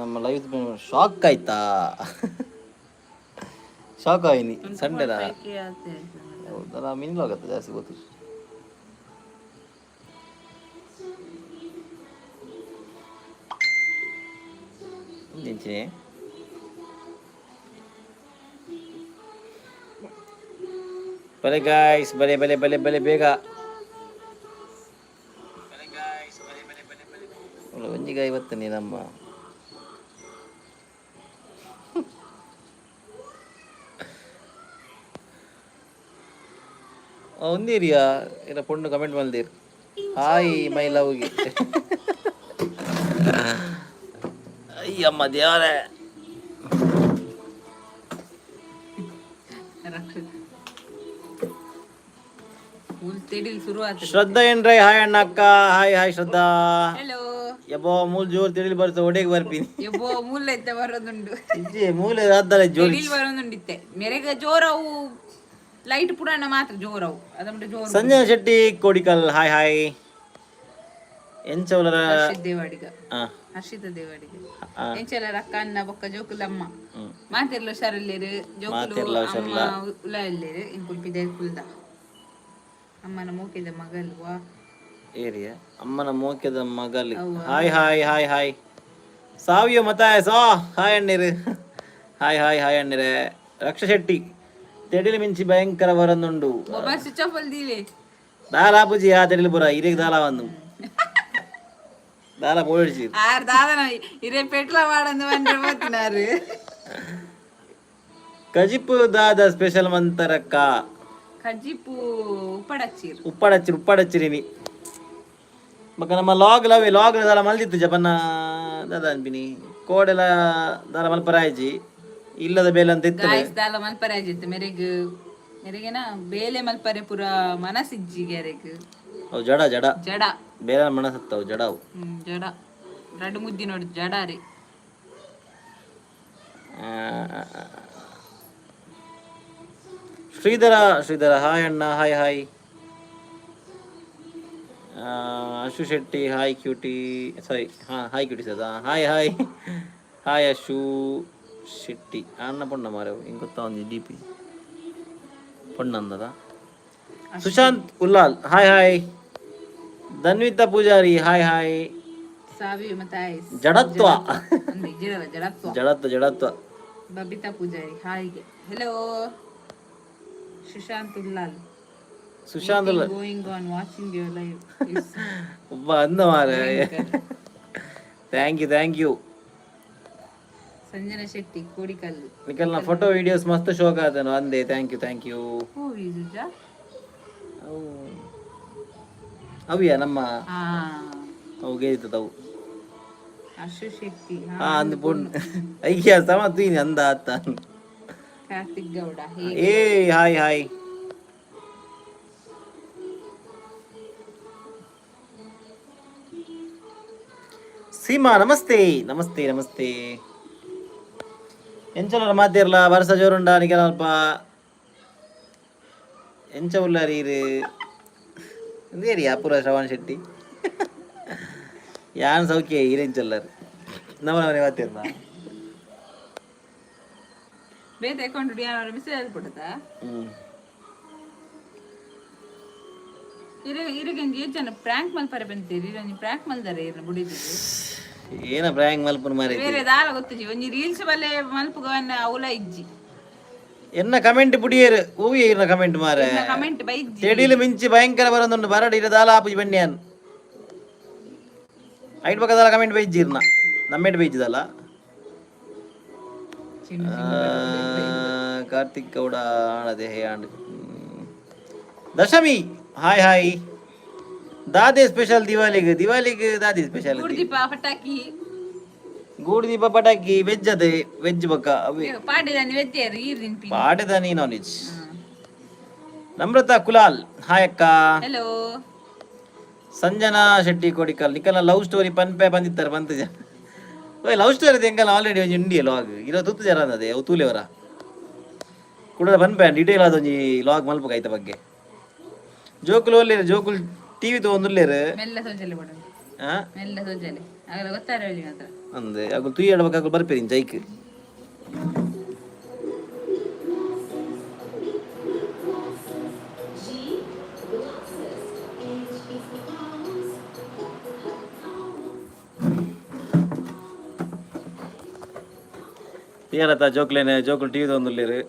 ನಮ್ಮ live shock ಆಯ್ತಾ? Shock ಆಯ್ನಿ ಸಂಡೆದ. ಹೌದಲ್ಲ, ಮಿನಿ ಆಗುತ್ತೆ ಜಾಸ್ತಿ ಗೊತ್ತು. ಎಂಚಿನೆ? ಬಲೆ ಗಾಯ್ಸ್, ಬಲೆ ಬಲೆ ಬಲೆ ಬಲೆ ಬೇಗ. ಒಂಜಿ ಗಾಯಿ ಬತ್ತನಿ ನಮ್ಮ. ಒಂದೇರಿಯಾ ಇಲ್ಲ ಪೊಣ್ಣು ಕಮೆಂಟ್ ಮಲ್ದಿರ್, ಹಾಯ್ my ಲವ್ಗೆ. ಅಯ್ಯಮ್ಮ ದೇವರೇ! ರಕ್ಷಿತ್ ಮೂಲ್ ತೆಡಿಲ್ ಶುರು ಆತ. ಶ್ರದ್ಧಾ ಏನ್ರೈ, ಹಾಯ್ ಅಣ್ಣ, ಅಕ್ಕ, ಹಾಯ್ ಹಾಯ್ ಶ್ರದ್ಧಾ. ಹಲೋ. ಯಬ್ಬೋ, ಮೂಲ್ ಜೋರ್ ತಿಳಿಲಿ ಬರ್ತದೆ, ಒಡೆಗೆ ಬರ್ಪಿನಿ. ಯಬ್ಬೋ, ಮೂಲ ಇತ್ತೆ ಬರೋದುಂಡು. ಇಜ್ಜಿ, ಮೂಲೆ ಅದ್ದಲ್ಲ ಜೋರಿ. ತೆಡಿಲ್ ಬರೋದುಂಡಿತ್ತೆ ಮೆರೆಗ ಜೋರವು, ಲೈಟ್ ಪುರಾಣ ಮಾತ್ರ ಜೋರವು, ಅದಮುಂಟು ಜೋರು. Sanjay Shetty Kodikal, hi hi. ಎಂಚವಲರ? ಹರ್ಷಿತ್ ದೇವಾಡಿಗ. ಹಾ. ಹರ್ಷಿತ ದೇವಾಡಿಗ. ಆ. ಎಂಚಲ ರಕ್ಕ ಅನ್ನ ಬೊಕ್ಕ ಜೋಕುಲಮ್ಮ? ಮಾತೆರ್ಲ ಹುಷಾರಿಲ್ಲೇರು ಜೋಕುಲು? ಮಾತೆರ್ಲ ಹುಷಾರಿಲ್ಲ. ಅಮ್ಮ ಉಲ ಇಲ್ಲೇರು, ಇಂಕುಲ್ ಪಿದೈ ಕುಲ್ದ. ಅಮ್ಮನ ಮೋಕೆದ ಮಗಲ್ವಾ? ಏರಿಯಾ ಅಮ್ಮನ ಮೋಕ್ಯದ ಮಗಲಿ. Hi hi hi hi Savio ಮತಾಯ ಸಾ, ಹಾಯ್ ಅಣ್ಣಿರು, ಹಾಯ್ ಹಾಯ್ ಹಾಯ್ ಅಣ್ಣಿರೆ. ರಕ್ಷ ಶೆಟ್ಟಿ, ತೆಡಿಲು ಮಿಂಚಿ ಭಯಂಕರ ಬರನುಂಡು. ಮೊಬೈಲ್ ಸ್ವಿಚ್ ಆಫ್ ಅಲ್ದೀವಿ. ದಾಲ ಪೂಜಿ ಆ ತೆಡಿಲು ಪುರ ಇರೇಗ್ ದಾಲ ಒಂದು ದಾಲ ಪೋಡಿಸಿ. ಆರ್ ದಾದನ ಇರೇ ಪೆಟ್ಲ ಮಾಡಂದು ಬಂದ್ರೆ పోతున్నారు. ಕಜಿಪು ದಾದ ಸ್ಪೆಷಲ್ ಮಂತರಕ್ಕ? ಕಜ್ಜಿಪು ಉಪ್ಪಡಚ್ಚೀರು. ಉಪ್ಪಾಡಚ್ಚಿರಿ, ಉಪ್ಪಾಡಚ್ಚಿರಿನಿ. ಬೊಕ ನಮ್ಮ ಲಾಗ್ ಲವೆ ಲಾಗ್ ದಾಲ ಮಲ್ದಿತ್ತು ಜಪನ್ನ ದಾದ ಅನ್ಪಿನಿ ಕೋಡೆಲ ದಾಲ ಮಲ್ಪರಾಯ್ಜಿ ಇಲ್ಲದ ಬೇಲೆ ಅಂತ ಇತ್ತು. ಗಾಯ್ಸ್, ದಾಲ ಮಲ್ಪರಾಜಿತ್ತು ಮೆರೆಗ್, ಮೆರೆಗೆನ ಬೇಲೆ ಮಲ್ಪರೆ ಪುರ ಮನಸಿಜ್ಜಿ ಗೆರೆಗ್. ಅವು ಜಡ ಜಡ. ಜಡ. ಬೇರೆ ಮನಸತ್ತವು, ಜಡ ಅವು. ಜಡ, ರಡ್ಡು ಮುದ್ದಿ ನೋಡಿ ಜಡ ರೀ. ಆ, ಶ್ರೀಧರ ಶ್ರೀಧರ, ಹಾಯ್ ಅಣ್ಣ, hi hi. Ashu Shetty, hi cutie, sorry, ಹಾಂ, ಹಾಯ್ ಕ್ಯೂಟಿ ಸದಾ, hi hi hi Ashu Shetty. ಅಣ್ಣ ಪೊಣ್ಣ ಮಾರೆ, ಇಂಗೊತ್ತ ಗೊತ್ತಾ ಒಂದು ಡಿ ಪಿ ಪೊಣ್ಣ ಅಂದದ. Sushanth Ullal, hi hi. Dhanvitha Poojary, hi hi. ಸಾವಿ ಮತ್ತೆ ಜಡತ್ವ. ಅಂದ್ರೆ ಇಜ್ಜಿರಲ್ಲ ಜಡತ್ವ. ಜಡತ್ವ, ಜಡತ್ವ. Babita Poojary, ಹಾಯ್ಗೆ hello. Sushant Ullal. Sushant Ullal. Going on watching your live. ಒಬ್ಬ ಅಂದ ಮಾರೆ, thank you, thank you. Sanjana Shetty Kodikal. ನಿಕಲ್ನ ಫೋಟೋ ವಿಡಿಯೋಸ್ ಮಸ್ತ್ ಶೋಕ್ ಆತನು ಅಂದೆ, thank you, thank you. ಹೂ ವಿಜುಜ. ಅವು ಅವಿಯ ನಮ್ಮ ಹಾ. ಅವು ಗೇಜಿತ್ತವು. ಅಶು ಶೆಟ್ಟಿ. ಹಾ, ಅಂದು ಪೊಣ್ಣು ಅಯ್ಯ ಸಮ ತೂಯಿನಿ ಅಂದ ಆತ. ಕಾರ್ತಿಕ್ ಗೌಡ. ಏ, ಹಾಯ್ ಹಾಯ್ ಸೀಮಾ, ನಮಸ್ತೆ ನಮಸ್ತೆ ನಮಸ್ತೆ. ಎಂಚಲ ಮಾತಿರ್ಲ? ಬರ್ಸ ಜೋರುಂಡ ನಿಕಲ್ಪ? ಎಂಚ ಉಲ್ಲಾರಿ ಇರು? ಎಂದೇರಿ ಅಪೂರ್ವ ಶ್ರವಣ್ ಶೆಟ್ಟಿ, ಯಾನ್ ಸೌಖ್ಯ, ಈರೆಂಚಲ್ಲರ್? ನಮ್ಮ ನಮನೆ ಮಾತಿರ್ನ. ಬೇತೆ ಅಕೌಂಟ್ ಯಾರು ಮೆಸೇಜ್ ಕೊಟ್ಟದಾ? ಹ್ಮ್. ಇರ ಇರಗಂಜಿ ಜನ ಪ್ರಾಂಕ್ ಮಲ್ಪರೆ ಬಂತೀರಿ, ಇರೊಂಜಿ ಪ್ರಾಂಕ್ ಮಲ್ದಾರೆ ಇರ್ನ ಬುಡಿದಿದ್ದು. ಏನ ಪ್ರಾಂಕ್ ಮಲ್ಪುನ ಮಾರೈತಿ? ಬೇರೆ ದಾಲ ಗೊತ್ತಿಜಿ, ಒಂಜಿ ರೀಲ್ಸ್ ಬಲ್ಲೆ ಮಲ್ಪುಗವನ್ನ ಅವಲ ಇಜ್ಜಿ. ಎನ್ನ ಕಮೆಂಟ್ ಬುಡಿಯೇರು ಹೂವಿ ಇರ್ನ ಕಮೆಂಟ್ ಮಾರೆ. ಕಮೆಂಟ್ ಬೈಜ್ಜಿ. ತೆಡಿಲು ಮಿಂಚಿ ಭಯಂಕರ ಬರೋದುಂಡು, ಬರಡು ಇರ ದಾಲ ಆಪುಜಿ ಬನ್ನಿಯಾನ್. ಐಟ್ ಪಕ್ಕದಾಲ ಕಮೆಂಟ್ ಬೈಜ್ಜಿರ್ನ, ನಮ್ಮೇಟ್ ಬೈಜಿದಲ್ಲ. ಕಾರ್ತಿಕ್ ಗೌಡ ಆಣದೆ ಹೇ ಆಂಡ್. ದಶಮಿ, ಹಾಯ್ ಹಾಯ್. ದಾದೆ ಸ್ಪೆಷಲ್ ದಿವಾಲಿಗೆ? ದಿವಾಲಿಗೆ ದಾದೆ ಸ್ಪೆಷಲ್? ಗೂಡ್ದೀಪ ಪಟಾಕಿ. ಗೂಡು ದೀಪ ಪಟಾಕಿ ವೆಜ್ ಅದೇ, ವೆಜ್ ಬಕ್ಕ ಅವೇ. ಪಾಡ್ಯದಾನಿ ವೆಜ್ಜೇರು ಈರ್ ತಿನ್ಪಿ. ಪಾಡ್ಯದಾನಿ non veg. Namratha Kulal, hi ಅಕ್ಕ. ಹಲೋ. ಸಂಜನಾ ಶೆಟ್ಟಿ ಕೋಡಿಕಲ್, ನಿಕಲ್ನ ಲವ್ ಸ್ಟೋರಿ ಪನ್ಪೆ ಬಂದಿತ್ತಾರೆ ಬಂತ ಜನ. ಓಯ್, ಲವ್ ಸ್ಟೋರಿ ಎಂಕಲ್ ಆಲ್ರೆಡಿ ಒಂಜಿ ಉಂಡಿ ಲಾಗ್ ಇರೋ ತುತ್ತು ಜರ ಅಂದದೆ. ಅವು ತೂಲೆವರ ಕುಡ ಪನ್ಪೆ ಡೀಟೇಲ್ ಆದ ಒಂಜಿ ಲಾಗ್ ಮಲ್ಪಕ ಐತ ಬಗ್ಗೆ. ಜೋಕುಲು ಒಲ್ಲೇರು? ಜೋಕುಲು ಟಿವಿ ತಗೊಂಡುಲ್ಲೇರು. ಮೆಲ್ಲ ಸೊಂಚಲೆ ಕೊಡು. ಆ. ಮೆಲ್ಲ ತೋಜಲೆ ಆಗಲ ಗೊತ್ತಾರೆ ಹೇಳಿ ಮಾತ್ರ. ಅಂದೆ ಅಗುಲ್ ತುಯ್ಯ ಆಡ್ಬೇಕು, ಅಗುಲ್ ಬರ್ಪೇರಿ ಜೈಕ್. ತೀರತ್ತ ಜೋಕ್ಲೇನೆ ಜೋಕುಲು ಟಿವಿ ತೊಂದುಲ್ಲೇರು.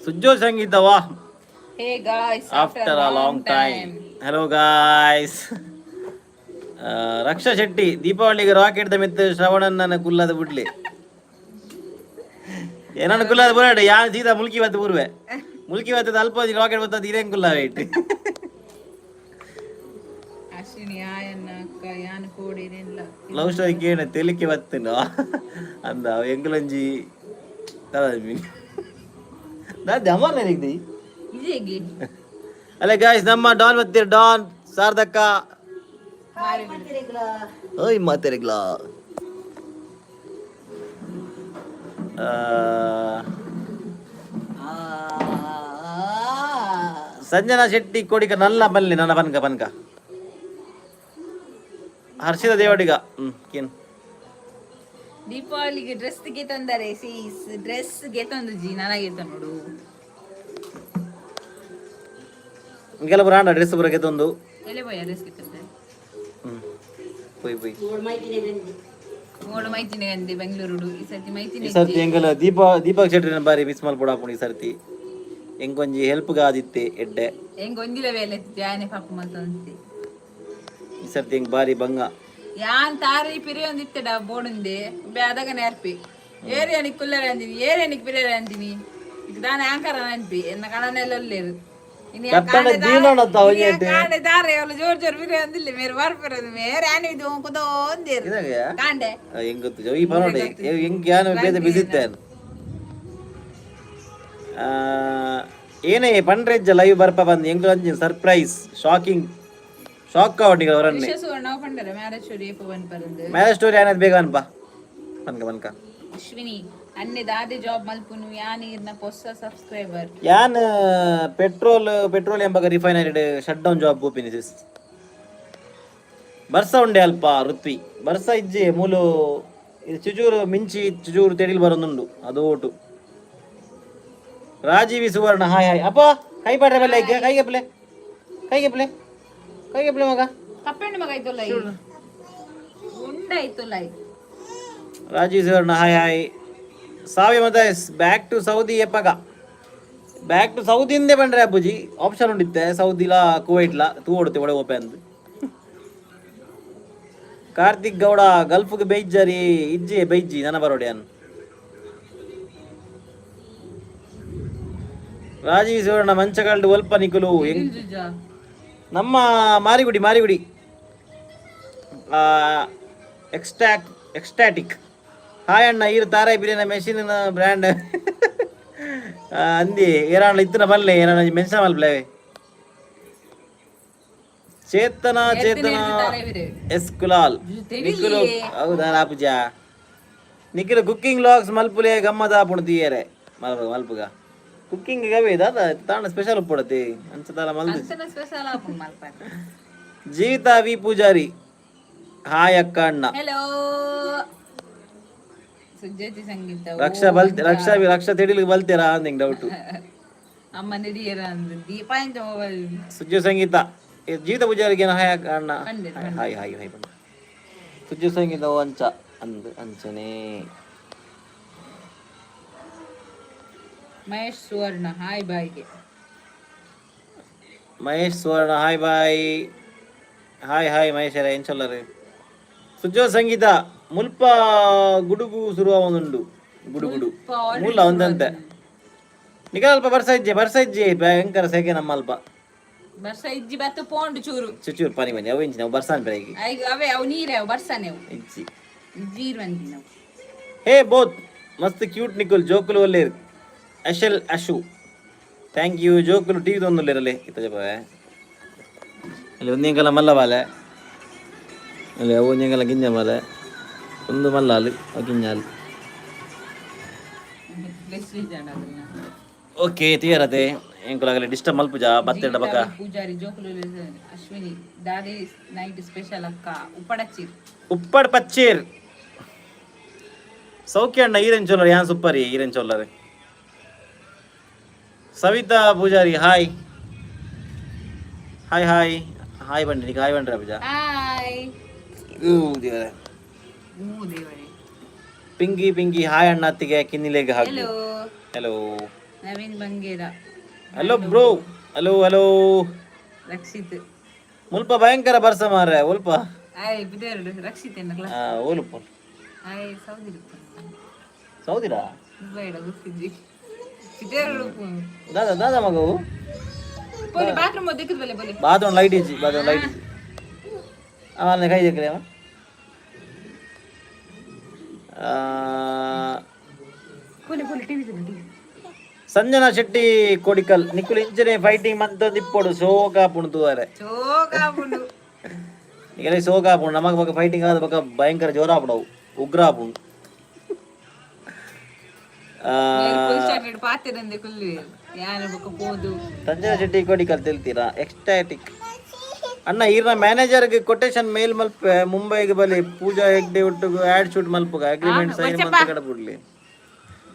ಸುಜ್ಜೋ ಸಂಗೀತ ವಾ. Hey guys. After a long time, hello guys. Raksha Shetty, ದೀಪಾವಳಿಗೆ ರಾಕೆಟ್ the ಮಿತ್ತು ಶ್ರವಣನ್ನ ಕುಲ್ಲದ ಬಿಡ್ಲಿ. ಏನನ್ನು ಕುಲ್ಲದ ಬುರಾಡು ಯಾನ್ ಸೀದಾ ಮುಲ್ಕಿ ಬತ್ತು ಬುರುವೆ. ಮುಲ್ಕಿ ಬತ್ತದ ಅಲ್ಪ ರಾಕೆಟ್ ಬತ್ತದ ಇರೇನ್ ಕುಲ್ಲ ವೇಟ್. ಅಶ್ವಿನಿ ಆಯನ್ನ ಅಕ್ಕ ಯಾನ್ ಕೋಡಿನಿಲ್ಲ. ಲವ್ ಸ್ಟೋರಿ ಕೇಣ ತೆಲಿಕೆ ಬತ್ತುಂಡು ಅಂದ ಎಂಗುಲಂಜಿ ದಾದ ಅಮರ್ ನೆರಿಗ್ದಿ. ಇದೇಗೆ. ಅಲ್ಲ ಗಾಯ್ಸ್, ನಮ್ಮ ಡಾನ್ ಬತ್ತೀರ್, ಡಾನ್ ಸಾರ್ದಕ್ಕ. ಓಯ್ ಮಾತೆರೆಗ್ಲಾ. ಸಂಜನಾ ಶೆಟ್ಟಿ ಕೋಡಿಕ ನಲ್ಲ ಬಲ್ಲಿ ನನ್ನ ಪನ್ಕ ಪನ್ಕ. ಹರ್ಷಿತ ದೇವಡಿಗ ಕೇನ್. ದೀಪಾವಳಿಗೆ ಡ್ರೆಸ್ ಗೆ ತಂದರೆ ಸೀಸ್ ಡ್ರೆಸ್ ಗೆ ತಂದು ಜಿ ನನಗೆ ನೋಡು. ಕೆಲವು ರಾಂಡ ಡ್ರೆಸ್ ಬರಕ್ಕೆ ತಂದು. ಎಲೆ ಬೋಯ ಡ್ರೆಸ್ ಗೆ ತಂದೆ. ಪೊಯ್ ಪೊಯ್. ಮೋಡು ಮೈತಿನ ಗಂದೆ ಬೆಂಗಳೂರು ಈ ಸರ್ತಿ ಮೈತಿನ. ಈ ಸರ್ತಿ ಎಂಗಲ ದೀಪ ದೀಪಕ್ ಶೆಟ್ಟಿನ ಬಾರಿ ಮಿಸ್ ಮಲ್ಪೊಡಾಪುಂಡು. ಈ ಸರ್ತಿ ಎಂಕೊಂಜಿ ಹೆಲ್ಪ್ ಗಾದಿತ್ತೆ ಎಡ್ಡೆ. ಹೆಂಗ್ ಒಂದಿಲ ವೇಲೆ ಜಾನೆ ಪಾಪ ಮಲ್ತಂತೆ. ಈ ಸರ್ತಿ ಎಂಗ್ ಬಾರಿ ಬಂಗ. ಯಾನ್ ತಾರಿ ಪಿರಿ ಒಂದಿತ್ತಡ ಬೋಡುಂದೆ ಬ್ಯಾದಾಗ നേർಪಿ ಏರಿಯಾನಿಗೆ ಕುಲ್ಲರೆ ಅಂದಿನಿ, ಏರಿಯಾನಿಗೆ ಪಿರಿಯರೆ ಅಂದಿನಿ. ಈಗ ದಾನ ಆಂಕರ ನೆನ್ಪಿ ಎನ್ನ ಕಣನೆಲ್ಲ ಒಲ್ಲೇರು. ಇನ್ನು ಯಾ ಕತ್ತಡ ಕಾಂಡೆ ಜೀವನ ದಾರೆ- ಇನ್ನು ಯಾ ಅವನಿಗೆ. ಕಾಂಡೆ ದಾರೆ ಅವ್ಳು ಜೋರ್ ಜೋರ್ ಪಿರಿ ಅಂದಿಲ್ಲ ಮೇರೆ ಬರ್ಪಿರೋದು ಮೇರೆ ಆನೆ ಇದು ಕುದೋ ಒಂದೇರು. ಇದಾಗ ಕಾಂಡೆ. ಹೆಂಗ್ ಗೊತ್ತು ಈ ಪರೋಡೆ ಹೆಂಗ್ ಯಾನು ಬೇದ ಬಿಸಿತ್ತೇನು. ಏನೇ ಪಂಡ್ರೆಜ್ಜ ಲೈವ್ ಬರ್ಪ ಬಂದು ಎಂಗ್ಲು ಅಂಜಿನ ಸರ್ಪ್ರೈಸ್ ಶಾಕಿಂಗ್ ಶಾಕ್ ಅವನಿಗೆ ಅವರನ್ನೇ. ವಿಶ್ವ ಸುವರ್ಣ ಪಂಡರ ಮ್ಯಾರೇಜ್ ಸ್ಟೋರಿ ಏಪ ಬಂದ್ ಪರಂದು. ಮ್ಯಾರೇಜ್ ಸ್ಟೋರಿ ಏನಾದ್ ಬೇಗ ಅನ್ಪ ಪನ್ಕ ಪನ್ಕ. ಅಶ್ವಿನಿ ಅನ್ನೆ ದಾದೆ ಜಾಬ್ ಮಲ್ಪುನು ಯಾನ್ ಇರ್ನ ಪೊಸ ಸಬ್ಸ್ಕ್ರೈಬರ್. ಯಾನ್ ಪೆಟ್ರೋಲ್ ಪೆಟ್ರೋಲ್ ಎಂಬ ರಿಫೈನರಿ ಶಟ್ ಡೌನ್ ಜಾಬ್ ಗೋಪಿನಿ ಸಿಸ್. ಬರ್ಸ ಉಂಡೆ ಅಲ್ಪ ಋತ್ವಿ ಬರ್ಸ ಇಜ್ಜೆ ಮೂಲು. ಇದು ಚುಚೂರು ಮಿಂಚಿ ಚುಚೂರು ತೆಡಿಲ್ ಬರೋದುಂಡು ಅದು ಓಟು. ರಾಜೀವಿ ಸುವರ್ಣ ಹಾಯ್ ಹಾಯ್. ಅಪ್ಪ ಕೈ ಪಾಡ್ರೆ ಬಲ್ಲೆ, ಕೈಗೆ ಪ್ಲೆ ಕೈಗೆ ಪ್ಲೆ ಕೈಗೆ ಪ್ಲೆ ಮಗ. ಕಪ್ಪೆಣ್ಣು ಮಗ ಆಯ್ತಲ್ಲ ಉಂಡಾಯ್ತಲ್ಲ. ರಾಜೀವ್ ಸುವರ್ಣ ಹಾಯ್ ಹಾಯ್. ಸಾವಿ ಮತ್ತೆ ಬ್ಯಾಕ್ ಟು ಸೌದಿ ಎಪ್ಪಗ? ಬ್ಯಾಕ್ ಟು ಸೌದಿಂದೇ ಬಂದ್ರೆ ಅಪ್ಪುಜಿ ಆಪ್ಷನ್ ಉಂಡಿತ್ತೆ ಸೌದಿಲಾ ಕುವೈಟ್ಲಾ ತೂ ಓಡುತ್ತೆ ಒಡೆ ಓಪನ್. ಕಾರ್ತಿಕ್ ಗೌಡ ಗಲ್ಫ್ಗೆ ಬೈಜ್ಜರಿ ಇಜ್ಜಿ ಬೈಜ್ಜಿ ನನ್ನ ಬರೋಡೆ ಅನ್. ರಾಜೀವ್ ಸುವರ್ಣ ಮಂಚಗಲ್ಡು ಒಲ್ಪ ನಿಕುಲು ಹೆಂಗ್? ನಮ್ಮ ಮಾರಿಗುಡಿ ಮಾರಿಗುಡಿ. ಎಕ್ಸ್ಟ್ಯಾಕ್ ಎಕ್ಸ್ಟ್ಯಾಟಿಕ್ ಹಾಯ್ ಅಣ್ಣ. ಈರು ತಾರಾಯಿ ಬಿರಿಯಾನಿ ಮೆಷಿನ್ ಬ್ರ್ಯಾಂಡ್ ಅಂದಿ ಏರಾಂಡ್ಲ ಇತ್ತಿನ ಬಲ್ಲೆ ಏನಾನ ಮೆನ್ಷನ್ ಮಲ್ಪಲೆ. ಚೇತನ ಚೇತನ ಎಸ್ ಕುಲಾಲ್ ನಿಖಿಲು ಹೌದಾ ಆಪುಜ. ನಿಖಿಲು ಕುಕ್ಕಿಂಗ್ ಲಾಗ್ಸ್ ಮಲ್ಪುಲೆ ಗಮ್ಮದ ಆಪುಣು ತೀಯರೆ ಮಲ್ಪ ಮಲ್ಪುಗ. ಕುಕ್ಕಿಂಗ್ ಗವೆ ದಾದ ತಾಣ ಸ್ಪೆಷಲ್ ಉಪ್ಪುಡತಿ ಅಂಚದಾಲ ಮಲ್ದು. ಸ್ಪೆಷಲ್ ಆಪುಂಡು ಮಲ್ಪರೆ. ಜೀವಿತಾ ವಿ ಪೂಜಾರಿ ಹಾಯ್ ಅಕ್ಕ ಅಣ್ಣ. ಹಲೋ ಸುಜ್ಯೋತಿ ಸಂಗೀತ. ರಕ್ಷಾ ಬಲ್ ರಕ್ಷಾ ರಕ್ಷಾ ತೆಡಿಲಿಗೆ ಬಲ್ತೀರಾ ಅಂದಿಂಗ್ ಡೌಟ್. ಅಮ್ಮ ನಿಡಿಯರ ಅಂದು ದೀಪ ಎಂತ ಮೊಬೈಲ್. ಸುಜ್ಜು ಸಂಗೀತ ಏ, ಜೀವಿತ ಪೂಜಾರಿಗೆ ಹಾಯ್ ಅಕ್ಕ ಅಣ್ಣ. ಪಂಡೆರ್. ಹಾಯ್ ಹಾಯ್ ಹಾಯ್ ಬಣ್ಣ. ಸುಜ್ಜು ಸಂಗೀತ ಓ ಅಂಚ ಅಂದ್ ಅಂಚನೆ. ಮಹೇಶ್ ಸುವರ್ಣ ಹಾಯ್ ಬಾಯ್ಗೆ. Mahesh Suvarna hi bye. Hi hi Mahesh ಏನ್ ಚೊಲ್ಲರು. ಸುಜ್ಜೋ ಸಂಗೀತ ಮುಲ್ಪ ಗುಡುಗು ಸುರುವ ಒಂದುಂಡು ಗುಡುಗುಡು ಮುಲ್ಲ ಒಂದಂತೆ. ನಿಖಲ್ ಅಲ್ಪ ಬರ್ಸ ಇಜ್ಜೆ ಬರ್ಸ ಇಜ್ಜೆ ಭಯಂಕರ ಸೆಕೆ ನಮ್ಮ ಅಲ್ಪ. ಬರ್ಸ ಇಜ್ಜಿ ಬತ್ತು ಪೋಂಡು ಚೂರು. ಚುಚೂರು ಪನಿ ಬನ್ನಿ ಅವು ಇಂಚಿ ನಾವು ಬರ್ಸಾನ್ ಬೆಳಗ್ಗೆ. ಐಗ ಅವೇ ಅವು ನೀರೇ ಅವು ಬರ್ಸಾನೆ ಅವು. ಇಜ್ಜಿ. ಇಜ್ಜಿ ಬಂದಿ ನಾವು. ಹೇ ಬೋತ್ ಮಸ್ತ್ ಕ್ಯೂಟ್ ನಿಖಲ್ ಜೋಕುಲು ಒಲ್ಲೇರು ಅಶಲ್ ಅಶು thank you. ಜೋಕುಲು ಟಿವಿ ತೊಂದುಲ್ಲೇರಲ್ಲೇ ಇತ್ತ ಜಪವೆ ಅಲ್ಲಿ ಒಂದಿಂಕಲ ಮಲ್ಲ ಬಾಲೆ ಅಲ್ಲಿ ಅವು ಒಂದಿಂಕಲ ಗಿಂಜ ಮಾಲೆ ಒಂದು ಮಲ್ಲ ಅಲ್ಲಿ ಅವು ಗಿಂಜಾಲ್. ಬೆಸ್ಟ್ ಅದನ್ನ. ಓಕೆ ತೀರತೆ. ಎಂಕುಲಾಗಲಿ ಡಿಸ್ಟರ್ಬ್ ಮಲ್ಪುಜ ಬತ್ತೆಡ ಬಕ. ಪೂಜಾರಿ ಜೋಕುಲು. ಅಶ್ವಿನಿ ದಾದಿ ನೈಟ್ ಸ್ಪೆಷಲ್ ಅಕ್ಕ? ಉಪ್ಪಡಚ್ಚೀರ್. ಉಪ್ಪಡ್ ಪಚ್ಚೀರ್. ಸೌಖ್ಯ ಅಣ್ಣ, ಈರೆನ್ ಚೊಲ್ಲರ್? ಯಾನ್ ಸೂಪರ್, ಈರೆನ್ ಚೊಲ್ಲರ್? Savitha Poojary, hi hi hi hi. ಬನ್ನಿ ನಿಕ್ ಹಾಯ್ ಬನ್ರಿ ಅಭಿಜಾ. ಹಾಯ್. ದೇವರೇ. ಹ್ಞೂ ದೇವರೇ. ಪಿಂಗಿ ಪಿಂಗಿ, ಹಾಯ್ ಅಣ್ಣ, ಅತ್ತಿಗೆ ಕಿನ್ನಿಲೇಗ hockey. Hello. Hello. Naveen Bangera. Hello bro, hello hello. Rakshit. ಮುಲ್ಪ ಭಯಂಕರ ಬರ್ಸ ಮಾರ್ರೆ ಉಲ್ಪ. ಹಾಯ್ ಬಿದೇರು ರಕ್ಷಿತ್ ಎನ್ನ. ಆ, ಓಲುಪ? Hi, Saudi. ಸೌದಿರಾ? ಬೇಡ, ಗೊತ್ತಿದ್ವಿ ಬಿದೇರು. ದಾದಾ ದಾದಾ ಮಗವು. ಬೋಲಿ, ಬಾತ್ರೂಮ್ ದಿಕ್ಕದ ಬಲೆ ಬೋಲಿ. ಬಾತ್ರೂಮ್ ಲೈಟ್ ಇಜ್ಜಿ, ಬಾತ್ರೂಮ್ ಲೈಟ್ ಇಜ್ಜಿ. ಆಮೇಲೆ ಕೈ ಜಗ್ರೆ. ಬೋಲಿ ಬೋಲಿ, ಟಿವಿ ಟಿವಿ. ಸಂಜನಾ ಶೆಟ್ಟಿ ಕೋಡಿಕಲ್, ನಿಕ್ಕುಲು ಇಂಚನೆ ಫೈಟಿಂಗ್ ಮಂತ ದಿಪ್ಪೊಡು, ಸೋಕಾಪುಂಡು ತೂವರೆ. ಚೋಕಾಪುಂಡು. ನಿಗಲೆ ಸೋಕಾಪುಂಡು. ನಮಗ ಬಕ ಫೈಟಿಂಗ್ ಆದ ಬಕ ಭಯಂಕರ ಜೋರ ಆಪುಂಡು, ಉಗ್ರ ಆಪುಂಡು. ಪೊಲೀಸ್ ಸ್ಟಾರ್ಟೆಡ್ ಪಾತೆರಂದೆ ಕುಲ್ಲು ಯಾನ ಬೊಕ ಪೋದು. ಸಂಜನಾ ಶೆಟ್ಟಿ ಕೋಡಿಕಲ್ ತಿಳ್ತೀರಾ? ಎಕ್ಸ್ಟ್ಯಾಟಿಕ್ ಅಣ್ಣ, ಈರ್ನ ಮ್ಯಾನೇಜರ್ಗೆ ಕೊಟೇಶನ್ ಮೇಲ್ ಮಲ್ಪೆ. ಮುಂಬೈಗೆ ಬಲಿ ಪೂಜಾ ಹೆಗ್ಡೆ ಒಟ್ಟುಗು ಆಡ್ ಶೂಟ್ ಮಲ್ಪುಗ. ಅಗ್ರಿಮೆಂಟ್ ಸೈನ್ ಮಂತ್ ಕಡಪುಡ್ಲಿ.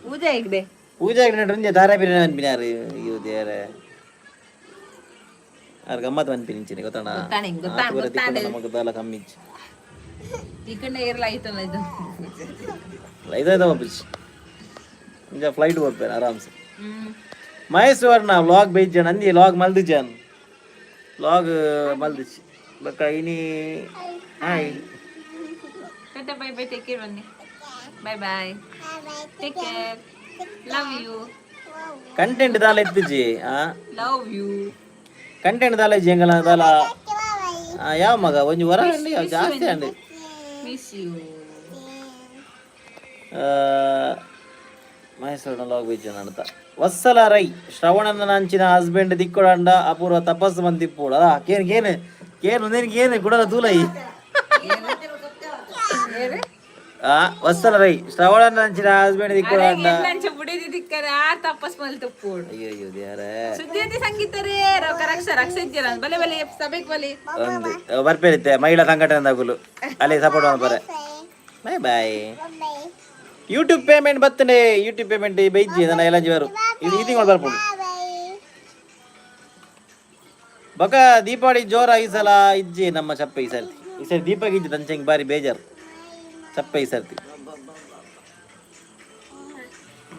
ಪೂಜಾ ಹೆಗ್ಡೆ. ಪೂಜಾ ಹೆಗ್ಡೆ ನಡ್ರಿಂಜೆ ದಾರಾ ಬಿರಿಯಾನಿ ಅನ್ಪಿನಾರು. ಇವು ದೇವರೇ, ಆರ್ ಗಮ್ಮತ್ ಅನ್ಪಿನಿ ಇಂಚಿನ ಗೊತ್ತಣ್ಣ. ಗೊತ್ತಾಣೆ, ಗೊತ್ತಾಣೆ. ಆತು ಬರ ನಮಗ್ ದಾಲ ಕಮ್ಮಿ ಇಜ್ಜಿ. ಈ ಕಡೆ ಏರ್ಲ ಆಯ್ತಲ್ಲ ಇದು. ಐದೈದು ಬಿಚ್ಚಿ ಇಂಜ ಫ್ಲೈಟ್ ಹೋಗ್ಬೇನೆ ಆರಾಮ್ಸೆ. ಹ್ಮ್. ಮಹೇಶ್ ವರ್ಣ, ವ್ಲಾಗ್ ಬೇಯ್ಜಾನ್ ಅಂದಿ. ವ್ಲಾಗ್ ಮಲ್ದಿಜಾನ್, ವ್ಲಾಗ್ ಮಲ್ದಿಚ್ ಬಕ್ಕ ಇನಿ. Hi. Tata, bye bye, take care ಬನ್ನಿ. Bye bye, take care, love you. Content ದಾಲ ಎತ್ತಿಜಿ ಆ. Love you. Content ದಾಲ ಇಜ್ಜಿ ಎಂಗಲ ದಾಲ. ಆ, ಯಾವ ಮಗ ಒಂಜಿ ವರ ಅಂಡಿ ಜಾಸ್ತಿ ಅಂಡಿ. Miss you. Mahesh vlog ಬೇಯ್ಜಾನ್ ಅಂತ. ವತ್ಸಲ ರೈ, ಶ್ರವಣನ ಅಂಚಿನ ಹಸ್ಬೆಂಡ್ ದಿಕ್ಕೊಡಂಡ ಅಪೂರ್ವ ತಪಸ್ಸು ಮಂದಿಪ್ಪೋಡು ಅಲ್ಲ. ಕೇನ್ ಕೇನ್ ಕೇನ್ ಒಂದೇನು ಕೇನ್ ಕುಡಲ ತೂಲೈ. ಆ ವತ್ಸಲ ರೈ, ಶ್ರವಣನ ಅಂಚಿನ ಹಸ್ಬೆಂಡ್ ದಿಕ್ಕೊಡಂಡ. ಎಲ್ಲಂಚ ಬುಡಿದಿ ದಿಕ್ಕರೆ ಆ ತಪಸ್ ಮಲ್ ತಪ್ಪೋಡು. ಅಯ್ಯೋ ಅಯ್ಯೋ ದೇವರೇ. ಸುದ್ದಿ ಸಂಗೀತ ರೇ ರೊಕ್ಕ ರಕ್ಷ ರಕ್ಷ ಇದ್ದೀರ ಬಲೆ ಬಲೆ ಸಭೆಗೆ ಬಲೆ. ಒಂದು ಬರ್ಪೇರಿತ್ತೆ ಮಹಿಳಾ ಸಂಘಟನೆ ದಾಗುಲು ಅಲ್ಲಿ ಸಪೋರ್ಟ್ ಮಾಡ್ತಾರೆ. Bye bye. ಯೂಟ್ಯೂಬ್ ಪೇಮೆಂಟ್ ಬರ್ತದೆ. ಯೂಟ್ಯೂಬ್ ಪೇಮೆಂಟ್ ಬೈಜಿ ನನ್ನ ಎಲ್ಲ ಜೀವರು. ಇದು ಈ ತಿಂಗಳು ಬರ್ಪುಂಡು. ಬಕ ದೀಪಾವಳಿ ಜೋರ ಈ ಸಲ ಇಜ್ಜಿ ನಮ್ಮ ಚಪ್ಪೆ ಈ ಸರ್ತಿ. ಈ ಸರಿ ದೀಪಕ್ಕೆ ಇಜ್ಜಿ ತಂಚೆಂಗ್ ಬಾರಿ ಬೇಜಾರು ಚಪ್ಪೆ ಈ ಸರ್ತಿ.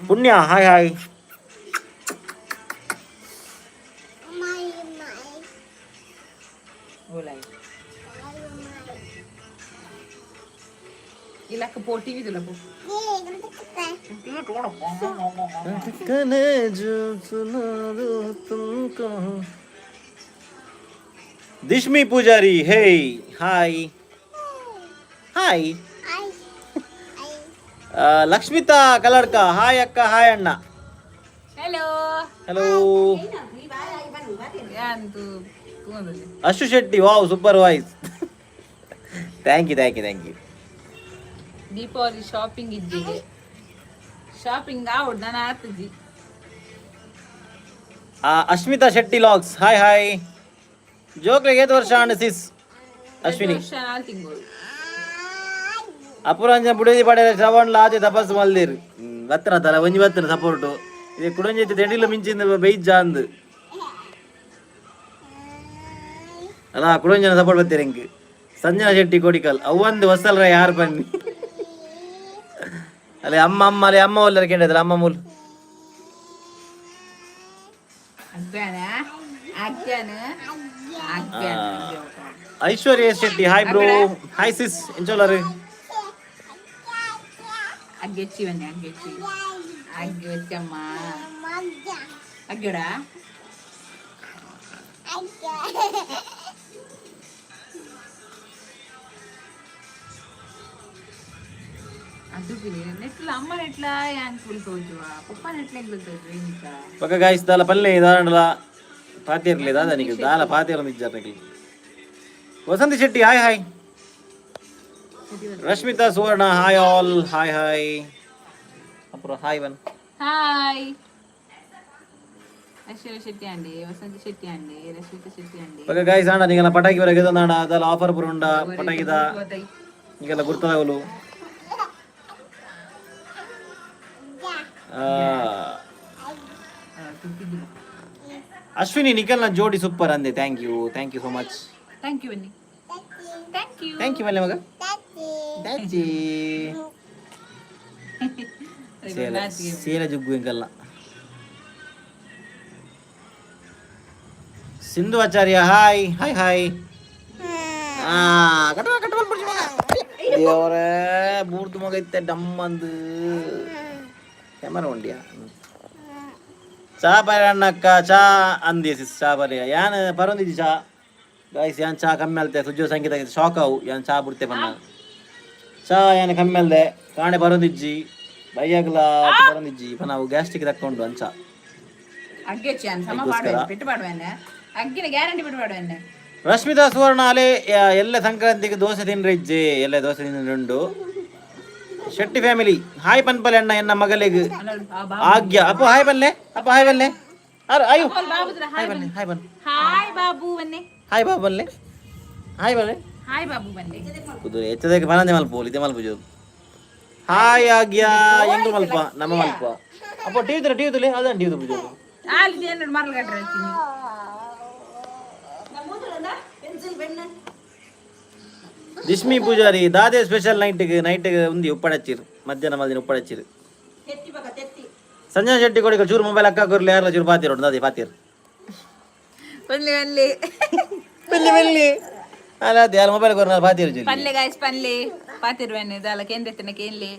ಪುಣ್ಯ, ಹಾಯ್ ಹಾಯ್. ಓಲಾಯ್ ಇಲ್ಲಕ್ಕ ಪೋ, ಟಿವಿ ತುಲ ಪೋ. Dishmi Poojary, hey hi hi. Lakshmitha Kalladka, hi ಅಕ್ಕ, ಹಾಯ್ ಅಣ್ಣ. ಹಲೋ. ಹಲೋ. ಯಾಂತು ತೂಂದಲ್ಲಿ. ಅಶು ಶೆಟ್ಟಿ, wow, super voice. Thank you, thank you, thank you. Deepavali shopping ಇದ್ದಿಗೆ? Shopping ಆವಡ್ ನಾನು ಆತಜಿ. Ashmita Shetty logs, hi hi. ಜೋಕ್ಲಿಗೆ ಏತು ವರ್ಷ ಅಣ್ಣ ಸಿಸ್ ಅಶ್ವಿನಿ? ವರ್ಷ 4 ತಿಂಗಳು. ಅಪುರಂಜನ ಬುಡದಿ ಪಡೆದ ಶ್ರವಣ್ ಆದಿ ತಪಸ್ಸು ಮಲ್ದಿರ್ ಬತ್ತನ ತಲ ಒಂಜಿ ಬತ್ತನ ಸಪೋರ್ಟು ಇದು ಕುಡಂಜಿ ತೆಂಡಿಲ ಮಿಂಚಿಂದ ಬೈಜ ಅಂದ್ ಅಲ್ಲ. ಕುಡಂಜನ ಸಪೋರ್ಟ್ ಬತ್ತೀರ ಇಂಕ್. ಸಂಜನಾ ಶೆಟ್ಟಿ ಕೋಡಿಕಲ್, ಅವ್ವಂದು ವಸಲ್ರ ಯಾರು ಬನ್ನಿ ಅಲ್ಲಿ ಅಮ್ಮ ಅಮ್ಮ ಅಲ್ಲಿ ಅಮ್ಮ ಒಲ್ಲರ ಕೇಳಿದ್ರ ಅಮ್ಮ ಮೂಲ್. ಅಗ್ಯಾನ ಅಗ್ಯಾನ ಅಗ್ಯಾನ. ಐಶ್ವರ್ಯ ಶೆಟ್ಟಿ, ಹಾಯ್ ಬ್ರೋ, ಹಾಯ್ ಸಿಸ್, ಎಂಚೋಲರು? ಅಗ್ಗೆಚ್ಚಿ ಬನ್ನಿ, ಅಗ್ಗೆಚ್ಚಿ ಅಗ್ಗಿ వచ్చಮ್ಮ ಅಗ್ಗಡ. ಅದು ನೆಟ್ಲ ಅಮ್ಮ ನೆಟ್ಲ ಯಾಂಕ್ ತೋಜುವ ಪಪ್ಪ ನೆಟ್ಲ ಎಂಗ್ಲು ತೋಜುವ ಇಂಕ. ಪಕ್ಕ ಗಾಯ್ಸ್, ದಾಲ ಪಲ್ಲೆ ದಾರಂಡಲ ಪಾತಿರ್ಲಿ ದಾದ ನಿಖಿಲ್ ದಾಲ ಪಾತಿರ ನಿಜ್ಜಾರ್ Nikhil. Vasanthi Shetty, hi hi. Rashmitha Suvarna, hi all, hi hi. ಅಪುರ ಹಾಯ್ ಒನ್. ಹಾಯ್. ಐಶ್ವರ್ಯ ಶೆಟ್ಟಿ ಅಂಡಿ, ವಸಂತ ಶೆಟ್ಟಿ ಅಂಡಿ, ರಶ್ಮಿತಾ ಶೆಟ್ಟಿ ಅಂಡಿ. ಓಕೆ ಗೈಸ್, ಅಣ್ಣ ನಿಗಲ ಪಟಾಕಿ ಬರ ಗೆದೊಂದಾಣ ಅದಲ್ಲ ಆಫರ್ ಪೂರ ಉಂಡ ಪಟಾಕಿದ. ಈಗೆಲ್ಲ ಗುರ್ತದಾಗಲು. ಅಶ್ವಿನಿ, ನಿಖಲ್ನ ಜೋಡಿ ಸೂಪರ್ ಅಂದೆ. Thank you, thank you so much. Thank you ಬನ್ನಿ, thank you. Thank you ಮಲ್ಲೆ ಮಗ. ದಾಚಿ ಸೇಲ ಸೇಲ ಜುಗ್ಗು ಎಂಕಲ್ಲ. ಸಿಂಧು ಆಚಾರ್ಯ, ಹಾಯ್ ಹಾಯ್ ಹಾಯ್. ಕಟ್ಟುವ ಕಟ್ಟುವ ಮಗ. ದೇವರೇ, ಬೂರ್ದು ಮಗ ಇತ್ತೆ ಡಮ್ ಅಂದು. ಕ್ಯಾಮರಾ ಉಂಡಿಯಾ? ಚಾ ಬರ ಅಣ್ಣಕ್ಕ, ಚಾ ಅಂದಿ ಸಿಸ್. ಚಾ ಬರಿಯ ಯಾನ್ ಪರೊಂದಿಜ್ಜಿ ಚಾ ಗಾಯ್ಸ್. ಯಾನ್ ಚಾ ಕಮ್ಮಿ ಅಲ್ತೆ. ಸುಜ್ಜೋ ಸಂಗೀತ ಶಾಕ್ ಅವು ಯಾನ್ ಚಾ ಬುಡ್ತೆ ಪನ್ನ. ಚಾ ಯಾನ್ ಕಮ್ಮಿ ಅಲ್ದೆ ಕಾಣೆ ಬರೋದಿಜ್ಜಿ, ಬೈಯಾಗಲ ಬರೋದಿಜ್ಜಿ ಪನ್ನ. ಅವು ಗ್ಯಾಸ್ಟ್ರಿಕ್ ತಕ್ಕೊಂಡು ಅಂಚ. ಅಗ್ಗೆ ಚಾನ್ ಸಮ ಪಾಡುವೆ, ಪೆಟ್ಟು ಪಾಡುವೆನೆ. ಅಗ್ಗಿನ ಗ್ಯಾರಂಟಿ ಪೆಟ್ಟು ಪಾಡುವೆನೆ. ರಶ್ಮಿತಾ ಸುವರ್ಣ ಅಲೆ, ಎಲ್ಲ ಸಂಕ್ರಾಂತಿಗೆ ದೋಸೆ ತಿನ್ರೆ ಇಜ್ಜೆ? ಎಲ್ಲ ದೋಸೆ ತಿಂದ್ರುಂಡು. ಶೆಟ್ಟಿ ಫ್ಯಾಮಿಲಿ ಹಾಯ್ ಪನ್ಪಲೆ ಅಣ್ಣ ಎನ್ನ ಮಗಲಿಗೆ ಆಗ್ಯ. ಅಪ್ಪ ಹಾಯ್ ಬಲ್ಲೆ, ಅಪ್ಪ ಹಾಯ್ ಬಲ್ಲೆ. ಅರೆ ಅಯ್ಯೋ, ಹಾಯ್ ಬನ್ನಿ, ಹಾಯ್ ಬನ್. ಹಾಯ್ ಬಾಬು ಬನ್ನಿ. ಹಾಯ್ ಬಾಬು ಬಲ್ಲೆ, ಹಾಯ್ ಬಲ್ಲೆ. ಹಾಯ್ ಬಾಬು ಬನ್ನಿ. ಕುದುರೆ ಹೆಚ್ಚದಕ್ಕೆ ಬನಂದೆ ಮಲ್ಪ ಇದೆ ಮಲ್ಪ. ಹಾಯ್ ಆಗ್ಯ ಎಂಗು ಮಲ್ಪ ನಮ್ಮ ಮಲ್ಪ. ಅಪ್ಪ ಟಿವಿ ತುಲೆ, ಟಿವಿ ತುಲೆ, ಅದ ಟಿವಿ ಪೂಜೆ. ಅಲ್ಲಿ ಏನು ಮರಳು ಕಟ್ಟರೆ ಹಚ್ಚಿನಿ. ಜಿಷ್ಮಿ ಪೂಜಾರಿ, ದಾದೆ ಸ್ಪೆಷಲ್ ನೈಟ್ಗೆ? ನೈಟ್ಗೆ ಉಂದಿ ಉಪ್ಪಡಚ್ಚಿರು, ಮಧ್ಯಾಹ್ನ ಮಲ್ದಿನ ಉಪ್ಪಡಚ್ಚಿರು. ಸಂಜಯ್ ಶೆಟ್ಟಿ ಕೊಡಿ ಚೂರು ಮೊಬೈಲ್ ಅಕ್ಕ ಕೊರ್ಲಿ. ಯಾರಲ್ಲ ಚೂರು ಪಾತಿರು ದಾದೆ ಪಾತಿರು. ಪನ್ಲಿ ಪನ್ಲಿ. ಬೆಲ್ಲಿ ಬೆಲ್ಲಿ ಅಲ್ಲ, ಅದೇ ಯಾರು ಮೊಬೈಲ್ ಕೊರ್ನ ಪಾತಿರು ಚೂರು. ಪನ್ಲೆ ಗಾಯ್ಸ್, ಪನ್ಲೆ ಪಾತಿರುವೆನೆ ದಾಲ ಕೇಂದ್ರ ಕೇನ್ಲೆ.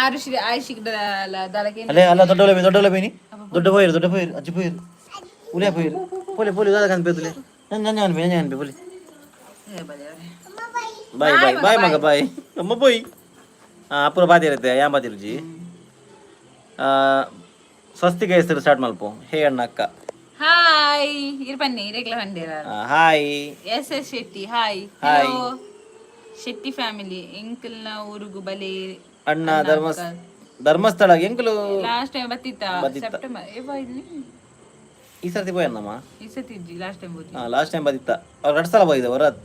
ಆರು ಶ್ರೀ ಆಯುಷಿಕ್ ದಾಲ ಕೇಂದ್ರ. ಅಲ್ಲೇ ಅಲ್ಲ, ದೊಡ್ಡ ಒಲೆ, ದೊಡ್ಡ ಒಲೆ ಬೈನಿ. ದೊಡ್ಡ ಪೋಯಿರು, ದೊಡ್ಡ ಪೋಯಿರು, ಅಜ್ಜಿ ಪೋಯಿರು, ಉಲೆ ಪೋಯಿರು. ಪೋಲಿ ಪೋಲಿ ದಾದ ಕನ್ಪೇತುಲೆ. ನನ್ನ ನನ್ನ ಅನ್ಪೆ, ನನ್ನ ಅನ್ಪೆ ಪೋಲಿ. ಬಾಯ್ ಬಾಯ್ ಬಾಯ್ ಮಗ, ಬಾಯ್ ಅಮ್ಮ ಪೋಯ್. ಹಾಂ, ಅಪ್ಪುರ ಬಾತಿ ಇರುತ್ತೆ ಯಾನ್ ಬಾತಿ ರುಜಿ. ಸ್ವಸ್ತಿಕ ಹೆಸರು ಸ್ಟಾರ್ಟ್ ಮಲ್ಪ. ಹೇ ಅಣ್ಣ ಅಕ್ಕ. ಹಾಯ್ ಇರ್ ಬನ್ನಿ, ಇರೆಗ್ಲ ಬಂದಿರ. Hi. S S Shetty hi. Hi. Hello Shetty family, ಎಂಕಲ್ನ ಊರುಗು ಬಲೆ. ಅಣ್ಣ ಧರ್ಮಸ್ಥಳ ಎಂಕುಲು. ಲಾಸ್ಟ್ ಟೈಮ್ ಬತ್ತಿತ್ತ? ಬತ್ತಿತ್ತ. ಸೆಪ್ಟೆಂಬರ್ ಏವ ಇಲ್ಲಿ. ಈ ಸರ್ತಿ ಪೋಯನ್ನಮ್ಮ. ಈ ಸತಿ ಇಜ್ಜಿ, ಲಾಸ್ಟ್ ಟೈಮ್ ಹೋದಿ. ಹಾಂ, ಲಾಸ್ಟ್ ಟೈಮ್ ಬತ್ತಿತ್ತ. ಅವ್ರು ಎರಡು ಸಲ ಹೋಗಿದೆ ಹೊರತ್.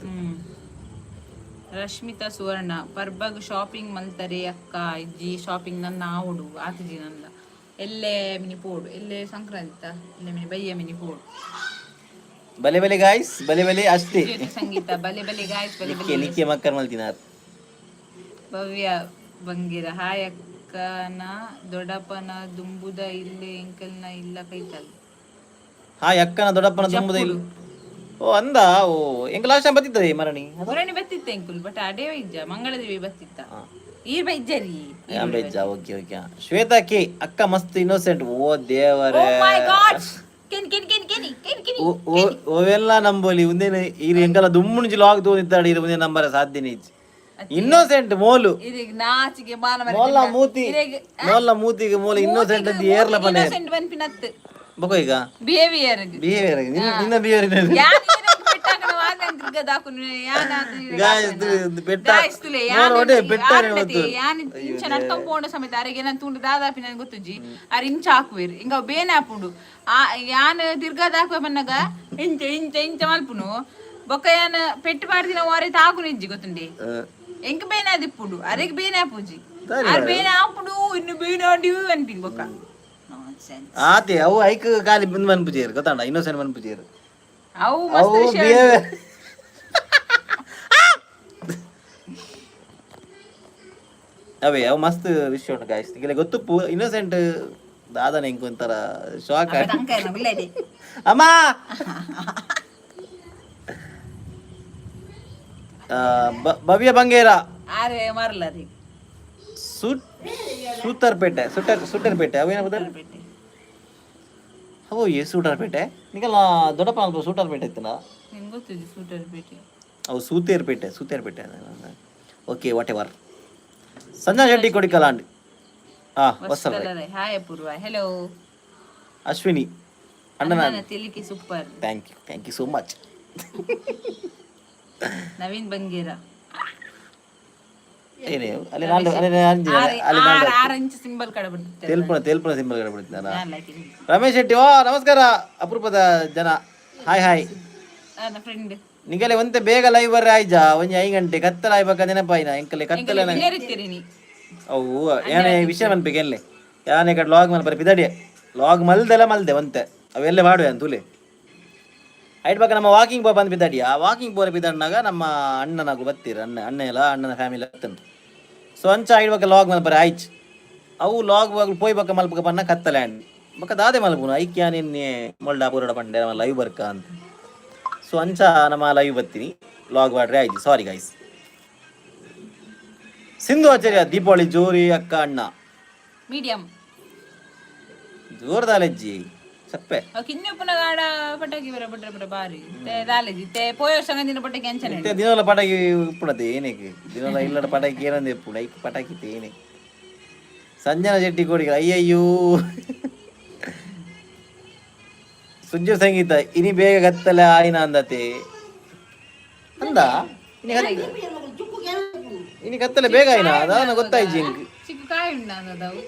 ರಶ್ಮಿತಾ ಸುವರ್ಣ, ಪರ್ಬಗ್ ಶಾಪಿಂಗ್ ಮಲ್ತಾರೆ ಅಕ್ಕ? ಇಜ್ಜಿ, ಶಾಪಿಂಗ್ ನನ್ನ ಆವುಡು ಆತಿಜಿ ನನ್ನ. ಎಲ್ಲೇ ಮಿನಿ ಪೋಡು, ಎಲ್ಲೇ ಸಂಕ್ರಾಂತಿ ಎಲ್ಲೇ ಮಿನಿ ಬಯ್ಯ ಮಿನಿ ಪೋಡು. ಬಲೆ ಬಲೆ ಗಾಯ್ಸ್, ಬಲೆ ಬಲೆ ಅಷ್ಟೇ. ಜ್ಯೋತಿ ಸಂಗೀತ, ಬಲೆ ಬಲೆ ಗಾಯ್ಸ್, ಬಲೆ. ನಿಕ್ಕೆ ಬಲೆ. ನಿಕ್ಕೆ ಮಕ್ಕರ್ ಮಲ್ತಿನಾರ್. ಭವ್ಯ ಬಂಗಿರ, ಹಾಯ್ ಅಕ್ಕನ ದೊಡ್ಡಪ್ಪನ ದುಂಬುದ ಇಲ್ಲೇ ಎಂಕಲ್ನ ಇಲ್ಲ ಕೈತಲ್. ಹಾಯ್ ಅಕ್ಕನ ದೊಡ್ಡಪ್ಪನ ದುಂಬುದ ಇಲ್ಲ. ಓ ಅಂದ ಓ, ಎಂಕ ಲಾಸ್ಟ್ ಟೈಮ್ ಬತ್ತಿತ್ತದೆ ಮರಣಿ. ಹೊರಣಿ ಬತ್ತಿತ್ತ ಎಂಕುಲ್, ಬಟ್ ಅಡೇ ಇಜ್ಜ. ಮಂಗಳದೇವಿ ಬತ್ತಿತ್ತ, ಈರ್ ಬೈಜ್ಜರಿ. ಬೆಜ್ಜ. Okay okay. ಶ್ವೇತಾ ಕೆ, ಅಕ್ಕ ಮಸ್ತ್ ಇನ್ನೋಸೆಂಟ್. ಓ ದೇವರೇ. ಮೈ ಗಾಡ್, ಕೆನ್ ಕೆನ್ ಕೆನ್ ಕೆನಿ ಕೆನ್ ಕೆನಿ. ಓವೆಲ್ಲ ನಂಬೋಲಿ ಉಂದೇನು ಈರು ಎಂಕಲ ದುಮ್ಮುಂಜಿ ಲಾಗ್ ತೋನಿತ್ತಾಡಿ. ಇರು ಮುಂದೆ ನಂಬರ ಸಾಧ್ಯನೇ ಇಜ್ಜಿ. ಇನ್ನೋಸೆಂಟ್ ಮೋಲು. ಇದೀಗ ನಾಚಿಗೆ ಮಾನ. ಮೋಲ್ಲ ಮೂತಿ, ಮೋಲ್ಲ ಮೂತಿಗೆ ಮೂಲ ಇನ್ನೋಸೆಂಟ್ ಅಂತ ಏರ್ಲ ಪನೆ. ಇನ್ನೋಸೆಂಟ್ ಪನ್ಪಿನತ್ತು. ಬೊಕ ಈಗ ಬಿಹೇವಿಯರ್. ಬಿಹೇವಿಯರ್, ನಿನ್ನ ಬಿಹೇವಿಯರ್. Guys, ಮೋಲ್ ಒಡೆ ಬೆಟ್ಟಾನೆ ಗೊತ್ತು. ಇಂಚ ನಡ್ಕೊಂಡ್ ಪೋಂಡ ಸಮೇತ ಅರೆಗೆ ನನ್ ತುಂಡು ದಾದಾಪಿ ನನ್ ಗೊತ್ತುಜಿ. ಅರೆ ಇಂಚ ಹಾಕುವೆರ್, ಇಂಗ ಅವ್ ಬೇನೆ ಆಪುಂಡು. ಆ ಯಾನ್ ತಿರ್ಗಾದ ಹಾಕುವೆ ಬನ್ನಗ ಇಂಚ ಇಂಚ ಇಂಚ ಮಲ್ಪುನು. ಬೊಕ್ಕ ಯಾನ್ ಪೆಟ್ಟು ಪಾಡ್ದಿನ ವಾರೆ ತಾಕುನು ಇಜ್ಜಿ ಗೊತ್ತುಂಡಿ. ಎಂಕ್ ಬೇನೆ ಆದಿಪ್ಪುಂಡು, ಅರೆಗ್ ಬೇನೆ ಆಪುಜಿ. ಅರ್ ಬೇನೆ ಆಪುಂಡು, ಇನ್ನು ಬೇನೆ ಆಂಡಿ ಅನ್ಪಿನ್ ಬೊಕ್ಕ. Nonsense. ಆತೆ ಅವು ಐಕ್ ಖಾಲಿ ಬಂದು ಮನ್ಪುಜೇರು ಗೊತ್ತಾಂಡ, ಇನ್ನೋಸೆಂಟ್ ಮನ್ಪುಜೇರು. ಅವು ಅವು ಮಸ್ತ್ ವಿಷಯ. ಬಿಹೇವಿಯರ್ ಅವೇ ಅವು ಮಸ್ತ್ ವಿಷಯ ಉಂಟು ಗಾಯ್ಸ್. ನಿಮಗೆ ಗೊತ್ತುಪ್ಪು ಇನ್ನೋಸೆಂಟ್ ದಾದನ ಎಂಕ್ ಒಂಥರ ಶಾಕ್. ಅಮ್ಮ ಭವ್ಯ ಬಂಗೇರ. ಆರೆ ಮಾರ್ಲರಿ. ಸೂಟ್ ಸೂತರ್ಪೇಟೆ, ಸುಟರ್ ಸೂಟರ್ಪೇಟೆ ಅವೇನ ಬದಲ್. ಅವು ಏ ಸೂಟರ್ಪೇಟೆ ನಿಕಲ್ಲ ದೊಡ್ಡಪ್ಪ ಅಲ್ಪ ಸೂಟರ್ಪೇಟೆ ಇತ್ತಲ್ಲ. ನಿಂಗೆ ಗೊತ್ತಿದೆ ಸೂಟರ್ ಪೇಟೆ? ಅವು ಸೂತೇರ್ಪೇಟೆ, ಸೂತೇರ್ಪೇಟೆ. Okay, what ever. Sanjay Shetty ಕೊಡಿಕಲಾಂಡ್ ಹಾ ವತ್ಸಲ. Hi Apoorva, hello. ಅಶ್ವಿನಿ ಅಣ್ಣನ ಅಣ್ಣನ ತಿಳಿಕೆ super. Thank you, thank you so much. Naveen Bangera. ಏನೇ ಅಲ್ಲಿ ನಾಲ್ಕು, ಅಲ್ಲಿ ಅಂಜಿ, ಅಲ್ಲಿ ನಾಲ್ಕು. ಆರು ಆರು ಇಂಚ್ ಸಿಂಬಲ್ ಕಡೆ ಬಿಡ್ತಿದ್ದೆ. ತೆಲ್ಪುನ ತೆಲ್ಪುನ ಸಿಂಬಲ್ ಕಡೆ ಬಿಡ್ತಾನ. ರಮೇಶ್ ಶೆಟ್ಟಿ, ಓ ನಮಸ್ಕಾರ ಅಪರೂಪದ ಜನ, ಹಾಯ್ ಹಾಯ್. ನನ್ನ ಫ್ರೆಂಡ್. ನಿಗಲೆ ಒಂತೆ ಬೇಗ ಲೈವ್ ಬರ್ರೆ ಆಯ್ಜಾ, ಒಂಜಿ 5 ಗಂಟೆ ಕತ್ತಲ ಆಯ್ಬೇಕ ನೆನಪಾಯ್ನ ಎಂಕಲೆ ಕತ್ತಲ. ಇರ್ತೀರಿ ನೀ. ಅವು ಏನೇ ವಿಷಯ ಮನ್ಪೆಗೆ ಎಲ್ಲೆ ಯಾನೆ ಕಡೆ ಲಾಗ್ ಮಲ್ ಬರ ಪಿದಡಿ ಲಾಗ್ ಮಲ್ದೆಲ್ಲ ಮಲ್ದೆ ಒಂತೆ ಅವೆಲ್ಲ ಮಾಡುವೆ ಅಂತ ತುಲೆ ಐಟ್ ಬಕ್ಕ. ನಮ್ಮ ವಾಕಿಂಗ್ ಪೋ ಬಂದು ಬಿದ್ದಾಡಿ, ಆ ವಾಕಿಂಗ್ ಪೋರ ಬಿದ್ದಾಡಿನಾಗ ನಮ್ಮ ಅಣ್ಣನಾಗು ಬತ್ತೀರ, ಅಣ್ಣ ಅಣ್ಣ ಎಲ್ಲ ಅಣ್ಣನ ಫ್ಯಾಮಿಲಿ ಹತ್ತನು. ಸೊ ಅಂಚ ಐಟ್ ಬಕ್ಕ ಲಾಗ್ ಮಲ್ಪರೆ ಆಯ್ಚ್. ಅವು ಲಾಗ್ ಪೋಯ್ ಬಕ್ಕ ಮಲ್ಪಕ ಪನ್ನ ಕತ್ತಲೆ ಅಂಡ್ ಬಕ್ಕ ದಾದೆ ಮಲ್ಪುನು ಐಕ್ಯ ನಿನ್ನೆ ಮೊಲ್ಡ ಪೂರಡ ಪಂಡೆ ನಮ್ಮ ಲೈವ್ ಬರ್ಕ ಅಂತ. ಸೊ ಅಂಚ ನಮ್ಮ ಲೈವ್ ಬತ್ತೀನಿ ಲಾಗ್ ಮಾಡ್ರೆ ಆಯ್ತು. Sorry guys. Sindhu ಆಚಾರ್ಯ, ದೀಪಾವಳಿ ಜೋರಿ ಅಕ್ಕ ಅಣ್ಣ. ಮೀಡಿಯಂ. ಜೋರ್ದಾಲೆಜ್ಜಿ ಸಪ್ಪೆ. ಕಿನ್ನಿ ಉಪ್ಪುನ ಗಾಡ ಪಟಾಕಿ ಬರ ಬಟ್ರೆ ಬರ ಬಾರಿ ತೇ ದಾಲೇಜಿ ತೇ ಪೋಯ ವರ್ಷ ದಿನ ಪಟಾಕಿ ಅಂಚನೆ. ಇತ್ತೆ ದಿನೋಲ ಪಟಾಕಿ ಉಪ್ಪುಣತೆ ಏನಕ್ಕೆ ದಿನೋಲ ಇಲ್ಲಡ ಪಟಾಕಿ ಏನಂದೆ ಇಪ್ಪುಣ ಐಕ್ ಪಟಾಕಿ ತೇನೆ. ಸಂಜನಾ ಶೆಟ್ಟಿ ಕೋಡಿಗೆ ಅಯ್ಯಯ್ಯೋ. ಸುಜ್ಜು ಸಂಗೀತ, ಇನಿ ಬೇಗ ಗತ್ತಲೆ ಆಯ್ನ ಅಂದತೆ ಅಂದ. ಇನಿ ಕತ್ತಲೆ ಬೇಗ ಆಯ್ನ ಅದಾನ ಗೊತ್ತಾಯ್ಜಿ ಇಂಕ್. ಚಿಕ್ಕ ಕಾಯಿ ಉಂಡ ಅದವು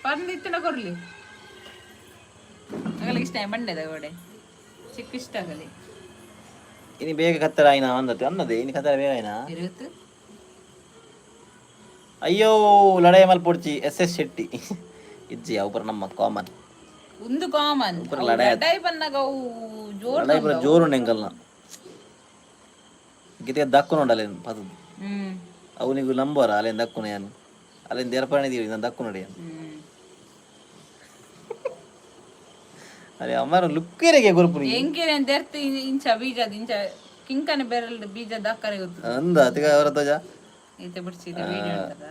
ಪಂದ್ ಇತ್ತಿನ ಕೊರ್ಲಿ ಅಗಲಿಗೆ ಇಷ್ಟ ಬಂಡೆದ ಗೋಡೆ ಚಿಕ್ಕ ಇಷ್ಟ ಆಗಲಿ. ಇನಿ ಬೇಗ ಕತ್ತಲೆ ಆಯ್ನ ಅಂದತೆ ಅನ್ನದೆ ಇನಿ ಕತ್ತಲೆ ಬೇಗ ಆಯ್ನ. ಇರುತ್ತೆ. ಅಯ್ಯೋ ಲಡಾಯಿ ಮಲ್ಪೊಡ್ಚಿ ಎಸ್ ಎಸ್ ಶೆಟ್ಟಿ ಇಜ್ಜಿ ಅವು ಪೂರ ನಮ್ಮ ಕಾಮನ್. ಒಂದು ಕಾಮನ್ ಲಡಾಯಿ. ಲಡಾಯಿ ಬಂದಾಗ ಅವು ಜೋರ್. ಲಡಾಯಿ ಪೂರ ಜೋರು ಎಂಕಲ್ನ ಗಿತೆ ದಕ್ಕುನ ಉಂಡು ಅಲ್ಲೇನು ಪದದು. ಅವನಿಗೂ ನಂಬೋರ ಅಲ್ಲೇನು ದಕ್ಕುನ ಯಾನು ಅಲ್ಲಿಂದ ಏರ್ಪಾಣಿ ಇದೀವಿ ನಾನು ದಕ್ಕು ನೋಡಿ. ಅರೆ ಅಮ್ಮಾರ ಲುಕ್ಕೇರಿಗೆ ಗುರುಪುನಿ. ಎಂಕೆರೆ ಅಂತ ಎರ್ತು ಇಂಚ ಬೀಜ ಇಂಚ ಕಿಂಕನೆ ಬೆರಲ್ ಬೀಜ ದಕ್ಕರೆ ಗೊತ್ತು. ಅಂದ ಅತಿಗ ಅವರ ತೋಜ. ಈತೆ ಬಿಡ್ಸಿದೆ ವಿಡಿಯೋ ಉಂಟದ.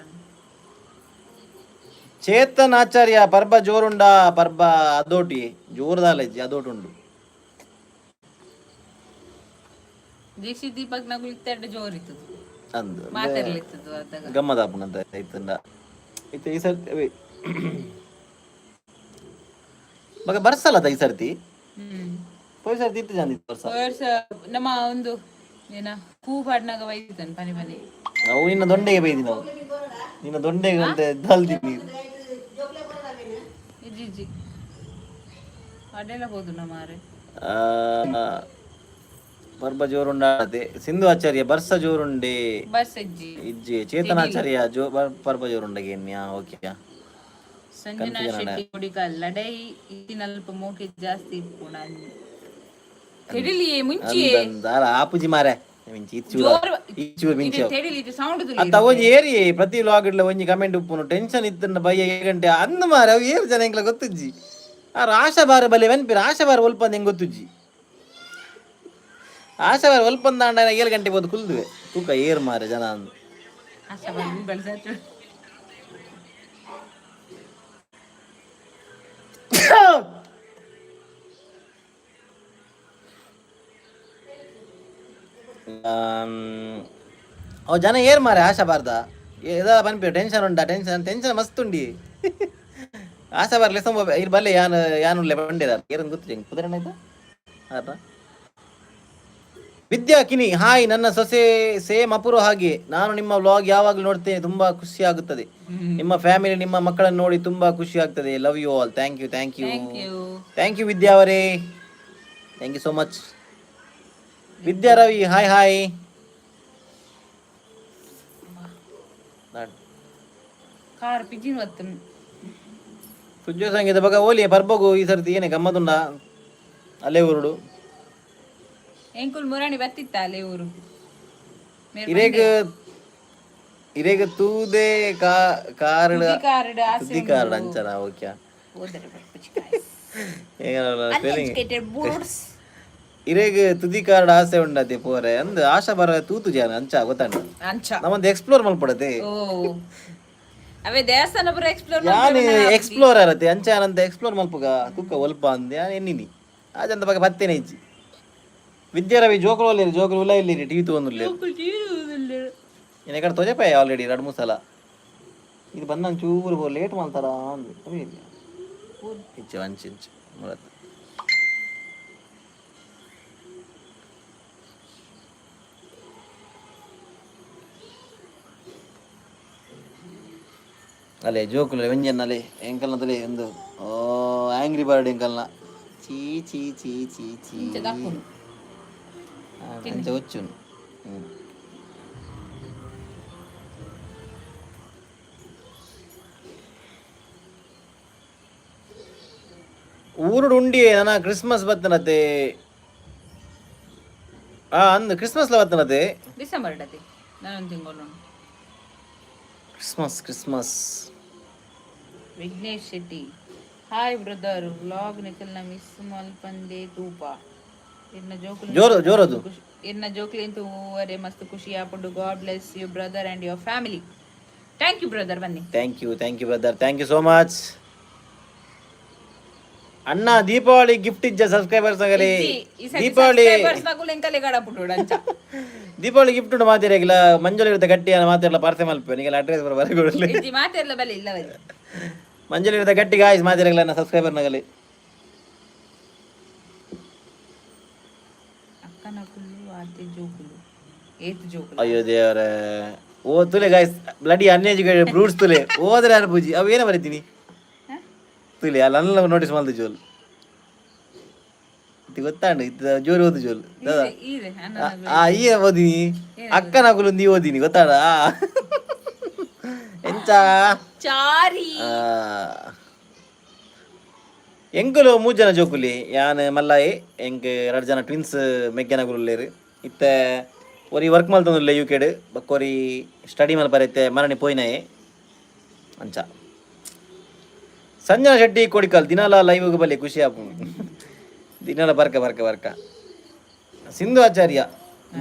ಚೇತನ್ ಆಚಾರ್ಯ, ಪರ್ಬ ಜೋರುಂಡ? ಪರ್ಬ ಅದೋಟಿ ಜೋರದಾಲಜ್ಜಿ, ಅದೋಟುಂಡು. ದೀಕ್ಷಿತ್ ದೀಪಕ್ ನಗುಲು ಇತ್ತೆರಡು ಜೋರ್ ಇತ್ತದು. ಅಂದು. ಮಾತಾಡ್ಲಿತ್ತದು ಅದಾಗ. ಗಮ್ಮದಾಪುನಂತ ಇತ್ತಂಡ ಇತ್ತೆ ಈ ಸರ್ತಿ ಅವೇ. ಮಗ ಬರ್ಸಲ್ಲ ಈ ಸರ್ತಿ. ಪೋಯ್ ಸರ್ತಿ ಇತ್ತು ಜಾಂದಿ ಬರ್ಸ. ವರ್ಷ ನಮ್ಮ ಒಂದು ಏನ ಹೂ ಪಾಡ್ನಾಗ ವೈದಿದ್ದಾನೆ ಪನಿ ಪನಿ. ನಾವು ನಿನ್ನ ದೊಂಡೆಗೆ ಬೈದಿ, ನಾವು ನಿನ್ನ ದೊಂಡೆಗೆ ಅಂತ ದಲ್ದಿ ನೀರು. ಇಜ್ಜಿ ಇಜ್ಜಿ ಅಡ್ಡೆಲ್ಲ ಹೋದು ನಮ್ಮ ಮಾರೆ. ಆ, ಪರ್ಬ ಜೋರುಂಡಾತೆ ಸಿಂಧು ಆಚಾರ್ಯ, ಬರ್ಸ ಜೋರುಂಡೆ? ಬಸ್ ಅಜ್ಜಿ. ಇಜ್ಜಿ. ಚೇತನಾಚಾರ್ಯ ಜೋ ಪರ್ಬ ಜೋರುಂಡಗೆ ಓಕೆ. ಸಂಜನಾ ಶೆಟ್ಟಿ ಕೊಡಿಕಲ್, ಲಡೈ ಇತ್ತಿನಲ್ಪ ಮೋಕೆ ಜಾಸ್ತಿ ಇಪ್ಪುಣ ತೆಡಿಲಿಯೇ ಮುಂಚಿಯೇ. ಅಂದಾರ ಆಪುಜಿ ಮಾರೆ ಮಿಂಚಿ ಇಚ್ಚೂರ. ಜೋರು. ಇಚ್ಚೂರು ಮಿಂಚಿ. ತೆಡಿಲಿ ಸೌಂಡ್. ಅತ್ತ ಒಂಜಿ ಏರಿ ಪ್ರತಿ ಲಾಗ್ ಇಡ್ಲ ಒಂಜಿ ಕಮೆಂಟ್ ಉಪ್ಪುನು, ಟೆನ್ಷನ್ ಇತ್ತನ್ನ ಬಯ್ಯ 7 ಗಂಟೆ ಅಂದ್ ಮಾರೆ. ಅವು ಏರು ಜನ ಎಂಕ್ಲ ಗೊತ್ತುಜ್ಜಿ. ಆ ಆಶಾ ಬಾರ ಬಲೆ ವನ್ಪಿರ ಆಶಾ ಬಾರ ಒಲ್ಪ ಅಂದ್ ಹೆಂಗ್ ಗೊತ್ತುಜ್ಜಿ. ಆಶಾ ಬಾರ ಒಲ್ಪ ಅಂದಾಂಡ 7 ಗಂಟೆ ಬೋದು ಕುಲ್ದುವೆ ತೂಕ ಏರ್ ಮಾರೆ ಜನ ಅಂದ್. ಆಶಾ ಗೂಗಲ್ ಸರ್ಚ್. ಅವು ಜನ ಏರ್ ಮಾರೆ ಆಶಾ ಬಾರ್ದ ಏದ ಪನ್ಪಿ ಟೆನ್ಷನ್ ಉಂಟಾ? ಟೆನ್ಷನ್ ಟೆನ್ಷನ್ ಮಸ್ತ್ ಉಂಡಿ. ಆಶಾ ಬಾರ್ ಲೆಸಂಬ ಇರ್ ಬಲ್ಲೆ ಯಾನ್ ಯಾನುಲ್ಲೆ ಬಂಡೇದಾರ ಏರನ್ ಗೊತ್ತು ಹೆಂಗ್ ಕುದುರೆ ಆಯ್ತಾ ಆರ್ನ. ವಿದ್ಯಾ ಕಿನಿ, ಹಾಯ್ ನನ್ನ ಸೊಸೆ ಸೇಮ್ ಅಪೂರ್ವ ಹಾಗೆ. ನಾನು ನಿಮ್ಮ ವ್ಲಾಗ್ ಯಾವಾಗಲೂ ನೋಡ್ತೇನೆ, ತುಂಬಾ ಖುಷಿ ಆಗುತ್ತದೆ. ನಿಮ್ಮ ಫ್ಯಾಮಿಲಿ ನಿಮ್ಮ ಮಕ್ಕಳನ್ನು ನೋಡಿ ತುಂಬಾ ಖುಷಿ ಆಗ್ತದೆ. Love you all. Thank you, thank you. Thank you. Thank you ವಿದ್ಯಾ ಅವರೇ, thank you so much. Vidya Ravi, hi hi. Car Pigeon ಒತ್ತು. ಸುಜ್ಜೋ ಸಂಗೀತ ಬಗ ಓಲಿ ಪರ್ಬಗು ಈ ಸರ್ತಿ ಏನೇ ಗಮ್ಮತ್ತುಂಡ ಅಲ್ಲೇ ಊರುಡು? ಎಂಕುಲ್ ಮುರಾಣಿ ಬತ್ತಿತ್ತ ಅಲ್ಲೇ ಊರು. ಇರೇಗ ಇರೇಗ ತೂದೆ ಕಾರಡ್. ಕಾರ್ಡ್. ತುದಿ ಕಾರ್ಡ್ ಅಂಚನ ಓಕೆ. ಬೋರ್ಡ್ಸ್. ಇರೇಗ ತುದಿ ಕಾರ್ಡ್ ಆಸೆ ಉಂಡತೆ ಪೋರೆ ಅಂದ್ ಆಶಾ ಬರ ತೂತು ಜಾನ ಅಂಚ ಗೊತ್ತಂಡ. ಅಂಚ. ನಮ್ಮೊಂದು ಎಕ್ಸ್ಪ್ಲೋರ್ ಮಲ್ಪಡತೆ. ಓ ಅವೇ ದೇವಸ್ಥಾನ ಪೂರ ಎಕ್ಸ್ಪ್ಲೋರ್. ಯಾನ್ ಎಕ್ಸ್ಪ್ಲೋರರ್ ಅತೆ ಅಂಚ ಅನಂತ ಎಕ್ಸ್ಪ್ಲೋರ್ ಮಲ್ಪುಗ ತುಕ್ಕ ಒಲ್ಪ ಅಂದ್ ಯಾನ್ ಎನ್ನಿನಿ ಆಜಂತ ಬಗ್ಗೆ ಪತ್ತೇನೆ ಇಜ್ಜಿ. ವಿದ್ಯಾರವಿ ಜೋಕುಲು ಒಲ್ಲೇರಿ ಜೋಕುಲು ಉಲ್ಲ ಇಲ್ಲಿರಿ ಟಿವಿ ತೂವೊಂದುಲ್ಲೇರು. ಏನ್ ಕಡೆ ತೋಜಪಾಯ ಆಲ್ರೆಡಿ 2-3 ಸಲ ಇದು ಬಂದ ಚೂರು ಲೇಟ್ ಮಾಡ್ತಾರ ಅಂದ್ ಇಚ್ಚೆ ಅಂಚೆ ಇಂಚೆ ಮುರತ್. ಅಲೆ ಜೋಕುಲೆ ಒಂಜನ್ನ ಅಲೆ ಎಂಕಲ್ನ ತಲೆ ಒಂದು. ಓ, ಆಂಗ್ರಿ ಬರ್ಡ್ ಎಂಕಲ್ನ. ಚೀ ಚೀ ಚೀ ಚೀ ಚೀ. ಇಂಚ ದಕ್ಕುನು. ಅಂಚ ಒಚ್ಚುನು. ಊರುಡು ಉಂಡಿ ನನ್ನ ಕ್ರಿಸ್ಮಸ್ ಬತ್ತನತೆ. ಆ ಅಂದು ಕ್ರಿಸ್ಮಸ್ ಬತ್ತನತೆ. ಡಿಸೆಂಬರ್ ಡತಿ ನಾನೊಂದು ತಿಂಗಳು. Christmas, Christmas. Vignesh Shetty, hi brother, vlog ನಿಕಲ್ನ ಮಿಸ್ ಮಲ್ಪಂದೆ ತೂಪ ಇರ್ನ ಜೋಕುಲು. ಜೋರು ಜೋರದು. ಇರ್ನ ಜೋಕ್ಲಿಂತು ತೂವರೆ ಮಸ್ತ್ ಖುಷಿ ಆಪುಂಡು. God bless you brother and your family. Thank you brother, ಬನ್ನಿ. Thank you, thank you brother, thank you so much. ಅಣ್ಣ, ದೀಪಾವಳಿ ಗಿಫ್ಟ್ ಇಜ್ಜ ಸಬ್ಸ್ಕ್ರೈಬರ್ಸ್ ಆಗಲಿ? ದೀಪಾವಳಿ ಸಬ್ಸ್ಕ್ರೈಬರ್ಸ್ ನಕುಲು ಎಂಕಲೆ ಗಡಪುಟು ಅಂಚ. ದೀಪಾವಳಿ ಗಿಫ್ಟ್ ಉಂಟು ಮಾತಿರಗಿಲ್ಲ. ಮಂಜುಳ ಇರುತ್ತೆ ಗಟ್ಟಿ ಮಾತಿರಲ್ಲ, ಪಾರ್ಸೆ ಮಲ್ಪ ನಿಗೆಲ್ಲ ಅಡ್ರೆಸ್ ಬರಕೊಡಲಿ. ಇಜ್ಜಿ, ಮಾತೆರ್ಲ ಬಲೆ ಇಲ್ಲ ಬಲೆ. ಮಂಜುಳ ಇರುತ್ತೆ ಗಟ್ಟಿ ಗಾಯ್ಸ್, ಮಾತಿರಗಿಲ್ಲ ಸಬ್ಸ್ಕ್ರೈಬರ್ ನಗಲಿ. ಅಕ್ಕನ ಕುಲ್ಲು ಆತೆ ಜೋಕುಲು ಏತ್ ಜೋಕುಲು. ಅಯ್ಯೋ ದೇವರೇ, ಓ ತುಲೆ ಗಾಯ್ಸ್, ಬ್ಲಡಿ ಅನ್ಎಜುಕೇಟೆಡ್ ಬ್ರೂಟ್ಸ್ ತುಲೆ ಹೋದ್ರೆ ಯಾರು ಪೂಜಿ ಅವು ಏನ ಬರೀತೀನಿ ತುಲೆ ಅಲ್ಲ ಅಲ್ಲ ನೋಟಿಸ್ ಮಲ್ದು ಜೋಲ್ ಇದು ಗೊತ್ತಾಂಡು ಇತ್ತ ಜೋರು ಓದು ಜೋಲ್ ದಾದಾ. ಈರೆ. ಆ ಈ ಓದಿನಿ ಅಕ್ಕನ ಕುಲು ನೀ ಓದಿನಿ ಗೊತ್ತಾಡ ಎಂಚ. ಚಾರಿ. ಆ, ಎಂಕುಲು ಮೂರು ಜನ ಜೋಕುಲಿ, ಯಾನ್ ಮಲ್ಲಾಯಿ, ಎಂಕ್ ಎರಡು ಜನ ಟ್ವಿನ್ಸ್ ಮೆಗ್ಗೆನ ಗುರುಲ್ಲೇರು. ಇತ್ತೆ ಒರಿ ವರ್ಕ್ ಮಲ್ತೊಂದುಲ್ಲೆ ಯು ಕೆಡ್, ಬೊಕ್ಕ ಒರಿ ಸ್ಟಡಿ ಮಲ್ಪರೆ ಮರಣಿ ಪೋಯಿನಾಯೆ ಅಂಚ. ಸಂಜನಾ ಶೆಟ್ಟಿ ಕೋಡಿಕಲ್, ದಿನಾಲ ಲೈವ್ ಬಲ್ಲಿ ಖುಷಿ ಆಪುಂಡು. ದಿನಾಲ ಬರ್ಕ ಬರ್ಕ ಬರ್ಕ. ಸಿಂಧು ಆಚಾರ್ಯ,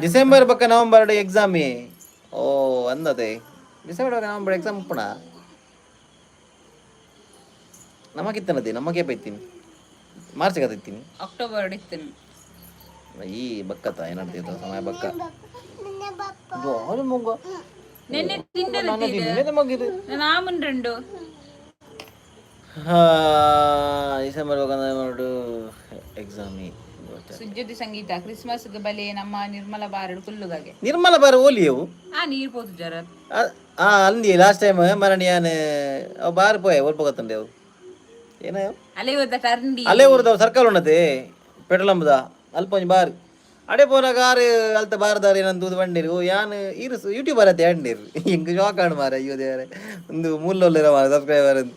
ಡಿಸೆಂಬರ್ ಬೊಕ್ಕ ನವಂಬರ್ ಎಕ್ಸಾಮ್. ಓ ಅಂದತೆ, ಡಿಸೆಂಬರ್ ಬೊಕ್ಕ ನವಂಬರ್ ಎಕ್ಸಾಮ್ ಉಪ್ಪುಣ ನಮಗಿತ್ತನದೆ ನಮಗೆ ಬೈತೀನಿ ಮಾರ್ಚ್ ಕತ್ತಿತ್ತೀನಿ. ಅಕ್ಟೋಬರ್ ಇತ್ತನು. ಈ ಬಕ್ಕತ್ತ ಏನಾಡ್ತಿತ್ತು ಸಮಯ ಬಕ್ಕ ಮುಂಗ. ನಿನ್ನೆ ತಿಂಡರೆ. ಮಗಿದು. ನಾನು ಆಮನ್ ರೆಂಡು. ಡಿಸೆಂಬರ್ ಬೊಕ್ಕ ನವಂಬರ್ ಎಕ್ಸಾಮ್. ಸುಜ್ಯೋತಿ ಸಂಗೀತ, ಕ್ರಿಸ್ಮಸ್ ಬಲೆ ನಮ್ಮ ನಿರ್ಮಲ ಬಾರಡು ಕುಲ್ಲುಗಾಗೆ. ನಿರ್ಮಲ ಬಾರ ಓಲಿಯವು. ಆ ನೀರ್ ಪೋತು ಜರ. ಆ ಅಂದಿ ಲಾಸ್ಟ್ ಟೈಮ್ ಮರಣಿ ಯಾನ್ ಅವು ಬಾರ್ ಪೋಯೆ ಒಲ್ಪ ಗೊತ್ತುಂಡೆ ಅವು ಏನ. ಅಲೆ ಹೋದ ಟರ್ಂಡಿ. ಅಲ್ಲೇ ಊರ್ದವು ಸರ್ಕಲ್ ಉಂಡತೆ ಪೆಟ್ರೋಲ್ ಅಂಬುದ ಅಲ್ಪ ಒಂಜಿ ಬಾರ್ ಅಡೆ ಪೋನಾಗ ಆರು ಅಲ್ತ ಬಾರದಾರ ಏನಂತ ತೂದು ಬಂಡಿರು. ಯಾನ್ ಈರು ಯೂಟ್ಯೂಬರ್ ಅತ್ತೆ ಅಂಡಿರು. ಎಂಕ್ ಶಾಕ್ ಆಂಡ್ ಮಾರೆ. ಅಯ್ಯೋ ದೇವರೇ, ಒಂದು ಮೂಲೊಲ್ಲೆರ ಮಾರೆ ಸಬ್ಸ್ಕ್ರೈಬರ್ ಅಂತ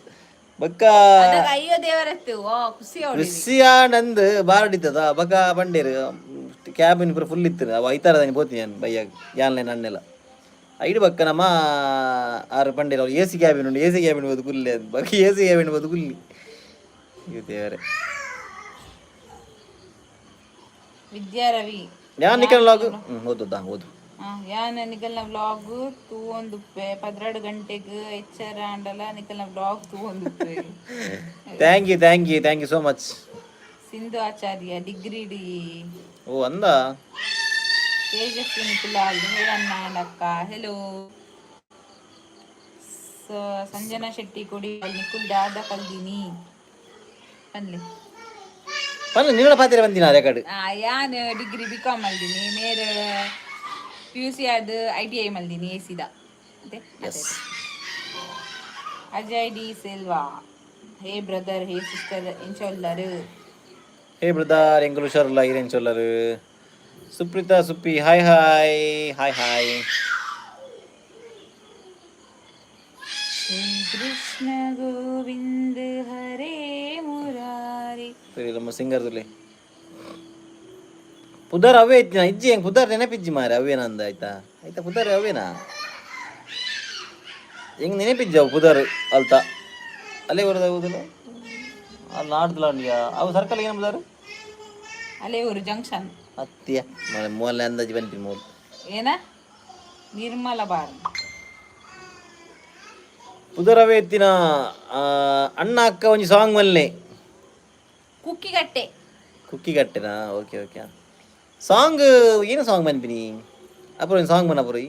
ಬಕ್ಕ. ಅದಾಗ ಅಯ್ಯೋ ದೇವರತ್ತು, ಓ ಖುಷಿ ಅವಳಿ. ಖುಷಿ ಆಂಡ್ ಬಾರ್ ಹಿಡಿತದ ಬಕ್ಕ ಬಂಡೇರು. ಕ್ಯಾಬಿನ್ ಪೂರ ಫುಲ್ ಇತ್ತು. ಅವ ಐತಾರದಾನಿ ಪೋತೀನಿ ಯಾನ್ ಬಯ್ಯಾಗ ಯಾನ್ಲೆ ನನ್ನೆಲ್ಲ ಐಡು ಬಕ್ಕ ನಮ್ಮ ಆರು ಬಂಡೇರು ಅವ್ರು ಎ ಸಿ ಕ್ಯಾಬಿನ್ ಉಂಟು, ಎ ಸಿ ಕ್ಯಾಬಿನ್ ಬೋದು ಕುಲ್ಲೆ ಅಂತ. ಬಕ್ಕ ಎ ಸಿ ಕ್ಯಾಬಿನ್ ಬೋದು ಕುಲ್ಲಿ. ಅಯ್ಯೋ ದೇವರೇ. ವಿದ್ಯಾ ರವಿ. ಯಾನ್ ನಿಕಲ್ ಲಾಗ್ ಓದುದಾ ಓದು. ಯಾನ್ ನಿಕಲ್ನ ವ್ಲಾಗ್ ತೂವೊಂದುಪ್ಪೆ 12 ಗಂಟೆಗ್ ಎಚ್ಚರ ಆಂಡಲ ನಿಕಲ್ನ vlog ತೂವೊಂದುಪ್ಪೆ. Thank you, thank you, thank you so much. Sindhu Acharya, degree D. ಓ ಅಂದ. ತೇಜಸ್ವಿನಿ ಕುಲಾಲ್, ಹೇ ಅಣ್ಣ and ಅಕ್ಕ, ಹೆಲೋ. ಸಂಜನಾ ಶೆಟ್ಟಿ ಕೊಡಿ, ನಿಕುಲ್ ದಾದ ಕಲ್ದಿನಿ ಪನ್ಲೆ. ಪನ್ನ ನಿನ್ನ ಪಾತ್ರೆ ಬಂದಿನ ರೆಕಾರ್ಡ್. ಯಾನ್ ಡಿಗ್ರಿ ಬಿ ಕಾಮ್ ಮಲ್ದಿನಿ, ಮೇರ್ ಪಿ ಯು ಸಿ ಆದ್ I T I ಮಲ್ದಿನಿ ಎ ಸಿದ. ಮತ್ತೆ ಎಸ್. Ajay D Selva, hey brother, hey sister, ಎಂಚೊಲ್ಲರು? ಹೇ ಬ್ರದರ್, ಎಂಕುಲು ಹುಷಾರುಲ್ಲ, ಈರೇನ್ ಚೊಲ್ಲರು? Supreetha Suppi, hi hi hi hi. Shri Krishna Govinda Hare Murari. ಸರಿ, ನಮ್ಮ ಸಿಂಗರ್ ತುಲೆ ಪುದರ್ ಅವೇ ಇತ್ತಿನ ಇಜ್ಜಿ ಹೆಂಗ್ ಪುದರ್ ನೆನಪಿಜ್ಜಿ ಮಾರೆ. ಅವೇನಂದ ಆಯ್ತಾ ಆಯ್ತಾ ಪುದರ್ ಅವೇನಾ ಹೆಂಗ್ ನೆನಪಿಜ್ಜಿ ಅವು ಪುದರ್ ಅಲ್ತ ಅಲ್ಲೇ ಬರೋದು ಹೌದಲ್ಲ. ಅಲ್ಲಿ ನಾಡ್ದಲ ಅವು ಸರ್ಕಲ್ ಏನು ಪುದರ್? ಅಲ್ಲೇ ಊರು ಜಂಕ್ಷನ್. ಅತ್ತಿಯ ಮೂಲ ಅಂದಾಜು ಬಂತೀನಿ ಮೂಲ. ಏನ ನಿರ್ಮಲ ಬಾರ್. ಪುದರ್ ಅವೇ ಇತ್ತಿನ. ಅಣ್ಣ ಅಕ್ಕ ಒಂಜಿ ಸಾಂಗ್ ಮಲ್ನೆ. ಕುಕ್ಕಿಗಟ್ಟೆ. ಕುಕ್ಕಿ ಕಟ್ಟೆನಾ? Okay okay. ಸಾಂಗ್ ಏನು ಸಾಂಗ್ ಮನ್ಪಿನಿ ಅப்புறம் ಒಂದು ಸಾಂಗ್ ಮನ್ನ ಅப்புறம்.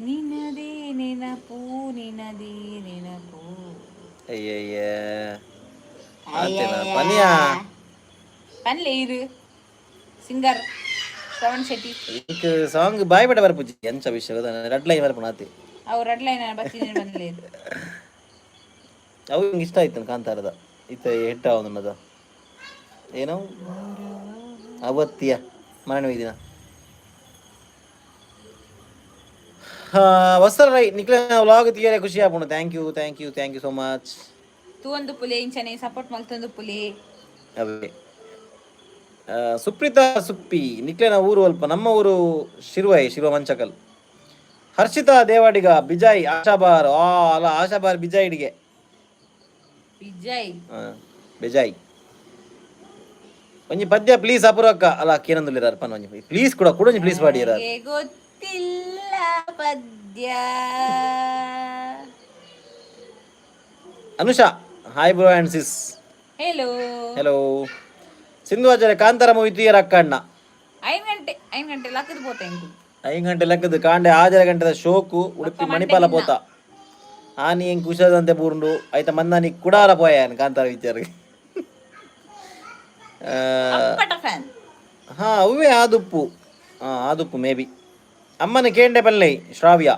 ನಿನದೇ ನೆನಪು, ನಿನದೇ ನೆನಪು. ಅಯ್ಯಯ್ಯ, ಆತೇನಾ ಪನಿಯಾ? ಪನ್ಲೆ ಇರು ಸಿಂಗರ್ ಶ್ರವಣ್ ಶೆಟ್ಟಿ. ಈಗ ಸಾಂಗ್ ಬಾಯ್ ಬೇಡ ಬರ್ಪುಜಿ ಎಂಚ ವಿಷಯ ಗೊತ್ತಾ? ರೆಡ್ ಲೈನ್ ಬರ್ಪುಣ ಆತೆ. ಅವು ರಡ್ಲೈನ ಬತ್ತಿನ ಬಂದ್ಲೇದು. ಅವು ಹಿಂಗೆ ಇಷ್ಟ ಆಯ್ತು ಕಾಂತಾರದ ಇತ್ತ ಹೆಟ್ಟ ಅವನದ ಏನೋ ಅವತ್ತಿಯ ಮರಣ ದಿನ. ವಸ್ತ್ರ ರೈ ನಿಕ್ಲೆ ವ್ಲಾಗ್ ತೀಯರೆ ಖುಷಿ ಆಪುಂಡು. Thank you, thank you, thank you so much. ತೂವೊಂದು ಪುಲಿ, ಇಂಚನೆ ಸಪೋರ್ಟ್ ಮಲ್ತೊಂದು ಪುಲಿ. ಅವೇ ಸುಪ್ರೀತಾ ಸುಪ್ಪಿ, ನಿಕ್ಲೆನ ಊರು ಅಲ್ಪ? ನಮ್ಮ ಊರು ಶಿರ್ವೈ, ಶಿರ್ವ ಮಂಚಕಲ್. ಹರ್ಷಿತಾ ದೇವಾಡಿಗ, ಬಿಜಾಯ್ ಆಶಾಬಾರ್. ಆ ಅಲ್ಲ, ಆಶಾಬಾರ್ ಬಿಜಾಯಿಡಿಗೆ. ವಿಜಯ್. ಬೆಜಾಯ್. ಒಂಜಿ ಪದ್ಯ ಪ್ಲೀಸ್ ಅಪೂರ್ವಕ್ಕ. ಅಲ್ಲ, ಕೇನಂದುಲ್ಲೆರ್ ಅರ್ಪನ್ ಒಂಜಿ ಪ್ಲೀಸ್ ಕೂಡ ಕೂಡ ಒಂಜಿ ಪ್ಲೀಸ್ ಪಾಡಿಯರ. ನನಗೆ ಗೊತ್ತಿಲ್ಲ ಪದ್ಯ. Anusha, hi bro and sis. Hello. Hello. Sindhu Acharya, Kantara movie ತೂಯರ ಅಕ್ಕ ಅಣ್ಣ? 5 ಗಂಟೆ, 5 ಗಂಟೆ ಲಕ್ಕದ ಪೋತ ಇಂಕು. 5 ಗಂಟೆ ಲೆಕ್ಕದ ಕಾಂಡೆ ಆಜರ ಗಂಟೆದ ಶೋಕು ಉಡುಪಿ ಮಣಿಪಾಲ ಪೋತ. ಆನಿ ಎಂಕ್ ಹುಷಾರಂತೆ ಪೂರ್ಂಡು ಐತ ಮಂದಾನಿ ಕುಡಾರ ಪೋಯ ಕಾಂತಾರ ವಿಚಾರ. ಅಪ್ಪಟ ಫ್ಯಾನ್. ಹಾ, ಅವೇ ಆದುಪ್ಪು. ಹಾ, ಆದುಪ್ಪು ಮೇ ಬಿ. ಅಮ್ಮನ ಕೇಂಡೆ ಪಲ್ಲೆ ಶ್ರಾವ್ಯ.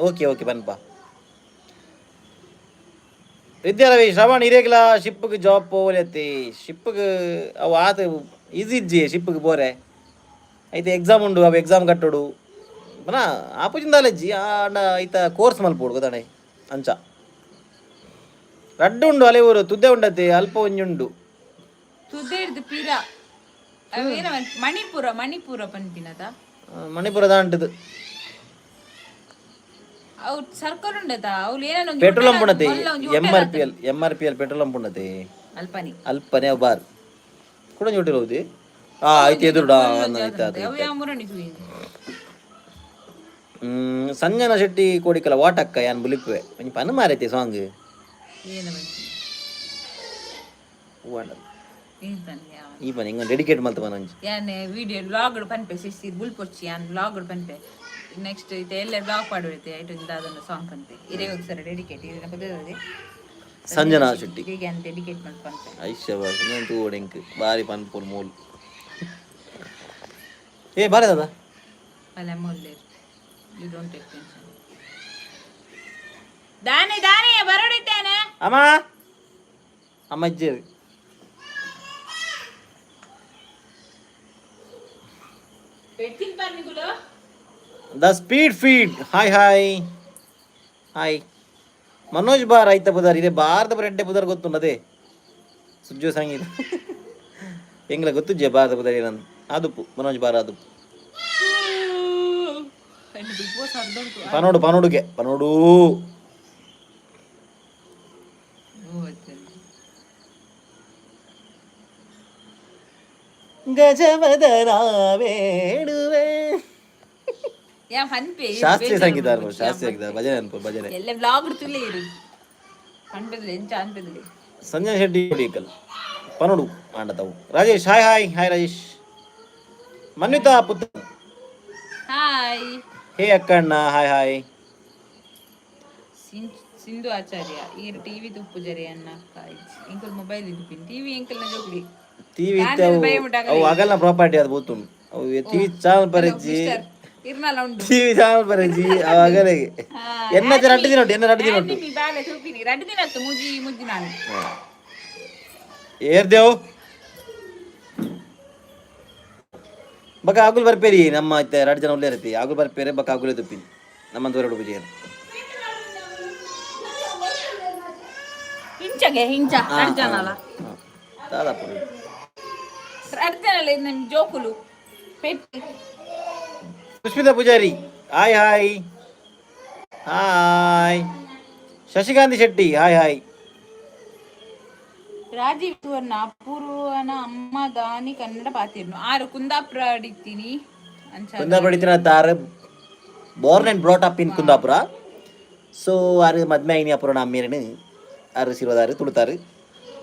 ಓಕೆ ಓಕೆ, ಬನ್ಪ. ವಿದ್ಯಾ ರವಿ, ಶ್ರವಣ್ ಇರೇಗ್ಲ ಶಿಪ್ಗೆ ಜಾಬ್ ಪೋವಲೆತ್ತಿ? ಶಿಪ್ಗೆ ಅವು ಆತ ಈಸಿ ಇಜ್ಜಿ ಶಿಪ್ಗೆ ಬೋರೆ. ಐತೆ ಎಕ್ಸಾಮ್ ಉಂಡು, ಅವು ಎಕ್ಸಾಮ್ ಕಟ್ಟೋಡು ಬನ ಆಪುಜಿಂದಾಲಜ್ಜಿ ಆಂಡ ಐತ ಕೋರ್ಸ್ ಮಲ್ಪೋಡು ಗೊತ್ತಾಣೆ. ಅಂಚ ರಡ್ಡು ಉಂಡು. ಅಲೆ ಊರು ತುದ್ದೆ ಉಂಡತಿ, ಅಲ್ಪ ಒಂಜಿ ಉಂಡು. ತುದೆ ಹಿಡ್ದು ಪೀರ ಅವೇನ ಮಣಿಪುರ, ಮಣಿಪುರ ಪನ್ಪಿನದ. ಮಣಿಪುರ ದಾಂಟದು. ಅವು ಸರ್ಕಲ್ ಉಂಡತ, ಅವ್ಲು ಏನೋ ಒಂಜಿ ಪೆಟ್ರೋಲ್ ಹೋಟೆಲ್ ಪಂಪ್ ಉಂಡತಿ. ಮೊಲ್ಲ ಒಂಜಿ M R P L, M R P L petrol pump ಉಂಡತಿ. ಅಲ್ಪನಿ. ಅಲ್ಪನೆ ಅವು ಬಾರ್ ಕೂಡ ಹೋಟೆಲ್ ಹೌದು. ಆ ಐತಿ ಎದುರುಡ ಆಯ್ತು. ಅವು ಯಾವ ಮುರಣಿ ತೂಯಿನಿ. ಸಂಜನಾ ಶೆಟ್ಟಿ ಕೋಡಿಕಲ, what ಅಕ್ಕ, ಯಾನ್ ಬುಲಿಪುವೆ ಒಂಜಿ ಪನ್ ಮಾರೈತಿ ಸಾಂಗ್. ಏನ ಬಂತಿ? ಇಂತಾನೆ ಯಾವ ಈ ಪನ್ ಹಿಂಗ ಡೆಡಿಕೇಟ್ ಮಲ್ತ ಪನ್ ಒಂಜಿ. ಯಾನ್ ವಿಡಿಯೋ ವ್ಲಾಗ್ ಪನ್ಪೆ ಸಿಸ್ತಿ ಬುಲ್ಪೊಚ್ಚಿ. ಯಾನ್ ವ್ಲಾಗ್ ಪನ್ಪೆ ನೆಕ್ಸ್ಟ್ ಇತ್ತೆ ಎಲ್ಲ ವ್ಲಾಗ್ ಪಾಡುವೈತೆ. ಐಟು ದಾದನ ಸಾಂಗ್ ಪನ್ಪೆ ಇರೇ ಸರ ಡೆಡಿಕೇಟ್ ಇರೇ ಬದಲದೆ. ಸಂಜನಾ ಶೆಟ್ಟಿ. ಹೀಗೆ ಅಂತ ಡೆಡಿಕೇಟ್ ಮಲ್ತ ಪನ್ಪೆ. ಐಶ್ಯ ಬಾಸ್ ತೂ ಓಡೆಂಕ್ ಬಾರಿ ಪನ್ಪುಲ್ ಮೂಲ್. ಏ ಬಾರೆ ದಾದಾ. ಅಲ್ಲ ಮೊಲ್ಲೇರ್, you don't take tension. ದಾನೆ ದಾನೆ ಬರೋಡಿದ್ದೇನೆ. ಅಮ್ಮ, ಅಮ್ಮ ಇಜ್ಜೇರು. ಪೆಟ್ಟಿನ ಪಾರ್ನಿಗುಲು. The speed feed, hi hi hi. Manoj bar ಐತ ಪುದಾರ್ ಇದೆ. ಭಾರತ ಪುರ ಎಡ್ಡೆ ಪುದಾರ್ ಗೊತ್ತುಂಡದೆ. ಸುಜ್ಜೋ ಸಂಗೀತ ಎಂಗ್ಲ ಗೊತ್ತುಜ್ಜೆ ಭಾರತ ಪುದಾರ್ ಏನಂತ. ಆದುಪ್ಪು ಮನೋಜ್ ಬಾರ್ ಆದುಪ್ಪು. ಬಿಗ್ ಬಾಸ್ ಅರ್ಧ ಉಂಟು. ಪನೋಡು ಪನೋಡುಗೆ ಪನೋಡು. ಓ, ಗಜವದನ ಬೇಡುವೆ. ಯಾ ಪನ್ಪೆ. ಶಾಸ್ತ್ರೀಯ ಸಂಗೀತ ಅನ್ಬೋದು, ಶಾಸ್ತ್ರೀಯ ಸಂಗೀತ ಭಜನೆ ಅನ್ಬೋದು, ಭಜನೆ. ಎಲ್ಲ ವ್ಲಾಗ್ ತುಲೆ ಇರು ಪನ್ಪೆದಿಲ್ಲ ಎಂಚ ಅನ್ಪೆದಿಲ್ಲ. ಸಂಜಯ್ ಶೆಟ್ಟಿ ಹೊಡಿಯಕಲ್ ಪನೋಡು ಆಂಡತಾವು. Rajesh, hi hi hi Rajesh. Manvitha Puthan. Hi. Hey ಅಕ್ಕಣ್ಣ, ಹಾಯ್ ಹಾಯ್. ಸಿಂಧು ಆಚಾರ್ಯ, ಈ ಟಿವಿ ತುಪ್ಪು ಜರಿ ಅನ್ನ ಎಂಕಲ್ ಮೊಬೈಲ್ ಇದ್ದು ಟಿವಿ ಎಂಕಲ್ನ ಜೋಗ್ಲಿ. ಟಿವಿ ಇತ್ತೆ ಅವು ಅವು ಅಗಲ್ನ ಪ್ರಾಪರ್ಟಿ ಅದು ಬೋತುಂಡು. ಅವು ಟಿವಿ ಚಾನಲ್ ಪರೆಜ್ಜಿ. ಇರ್ನಲ್ಲ ಉಂಡು. ಟಿವಿ ಚಾನಲ್ ಪರೆಜ್ಜಿ ಅವು ಅಗಲಿಗೆ. ಎನ್ನ 2 ದಿನ ಉಂಟು, ಎನ್ನ 2 ದಿನ ಉಂಟು. ಮಿ ಬಾಲೆ ತೂಪಿನಿ 2 ದಿನ ಆತು ಮುಜಿ ಮುಜ್ಜಿ ನಾನು. ಏರ್ದೇವು ಬಕ ಆಗುಲ್ ಬರ್ಪೇರಿ. ನಮ್ಮ ಇತ್ತೆ 2 ಜನ ಉಳ್ಳೇ ಇರ್ತಿ. ಆಗುಲ್ ಬರ್ಪೇರೆ ಬಕ ಆಗುಲೇ ತುಪ್ಪಿನಿ ನಮ್ಮ ದೂರ ಪೂಜೆ. ಹಿಂಚಗೆ ಹಿಂಚ 2 ಜನ ಅಲ್ಲ. ದಾದಾಪುರ. 2 ಜನ ಅಲ್ಲ, ಇದು ನಮ್ಮ ಜೋಕುಲು ಪೆಟ್ಟು. Sushmita Pujari, hi hi hi. Shashikanthi Shetty, hi hi. Rajiv Suvarna, ಅಪೂರ್ವನ ಅಮ್ಮ ದಾನಿ ಕನ್ನಡ ಪಾತಿರ್ನು ಆರು ಕುಂದಾಪುರ ಅಡಿತೀನಿ ಅಂಚ. ಕುಂದಾಪುರ ಇತ್ತಿನ tar, born and brought up in Kundapura. So ಆರು ಮದ್ಮೆ ಐನಿ ಅಪೂರ್ಣ ಅಮ್ಮೀರನು ಆರು ಸಿರೋದಾರು ತುಳುತಾರು.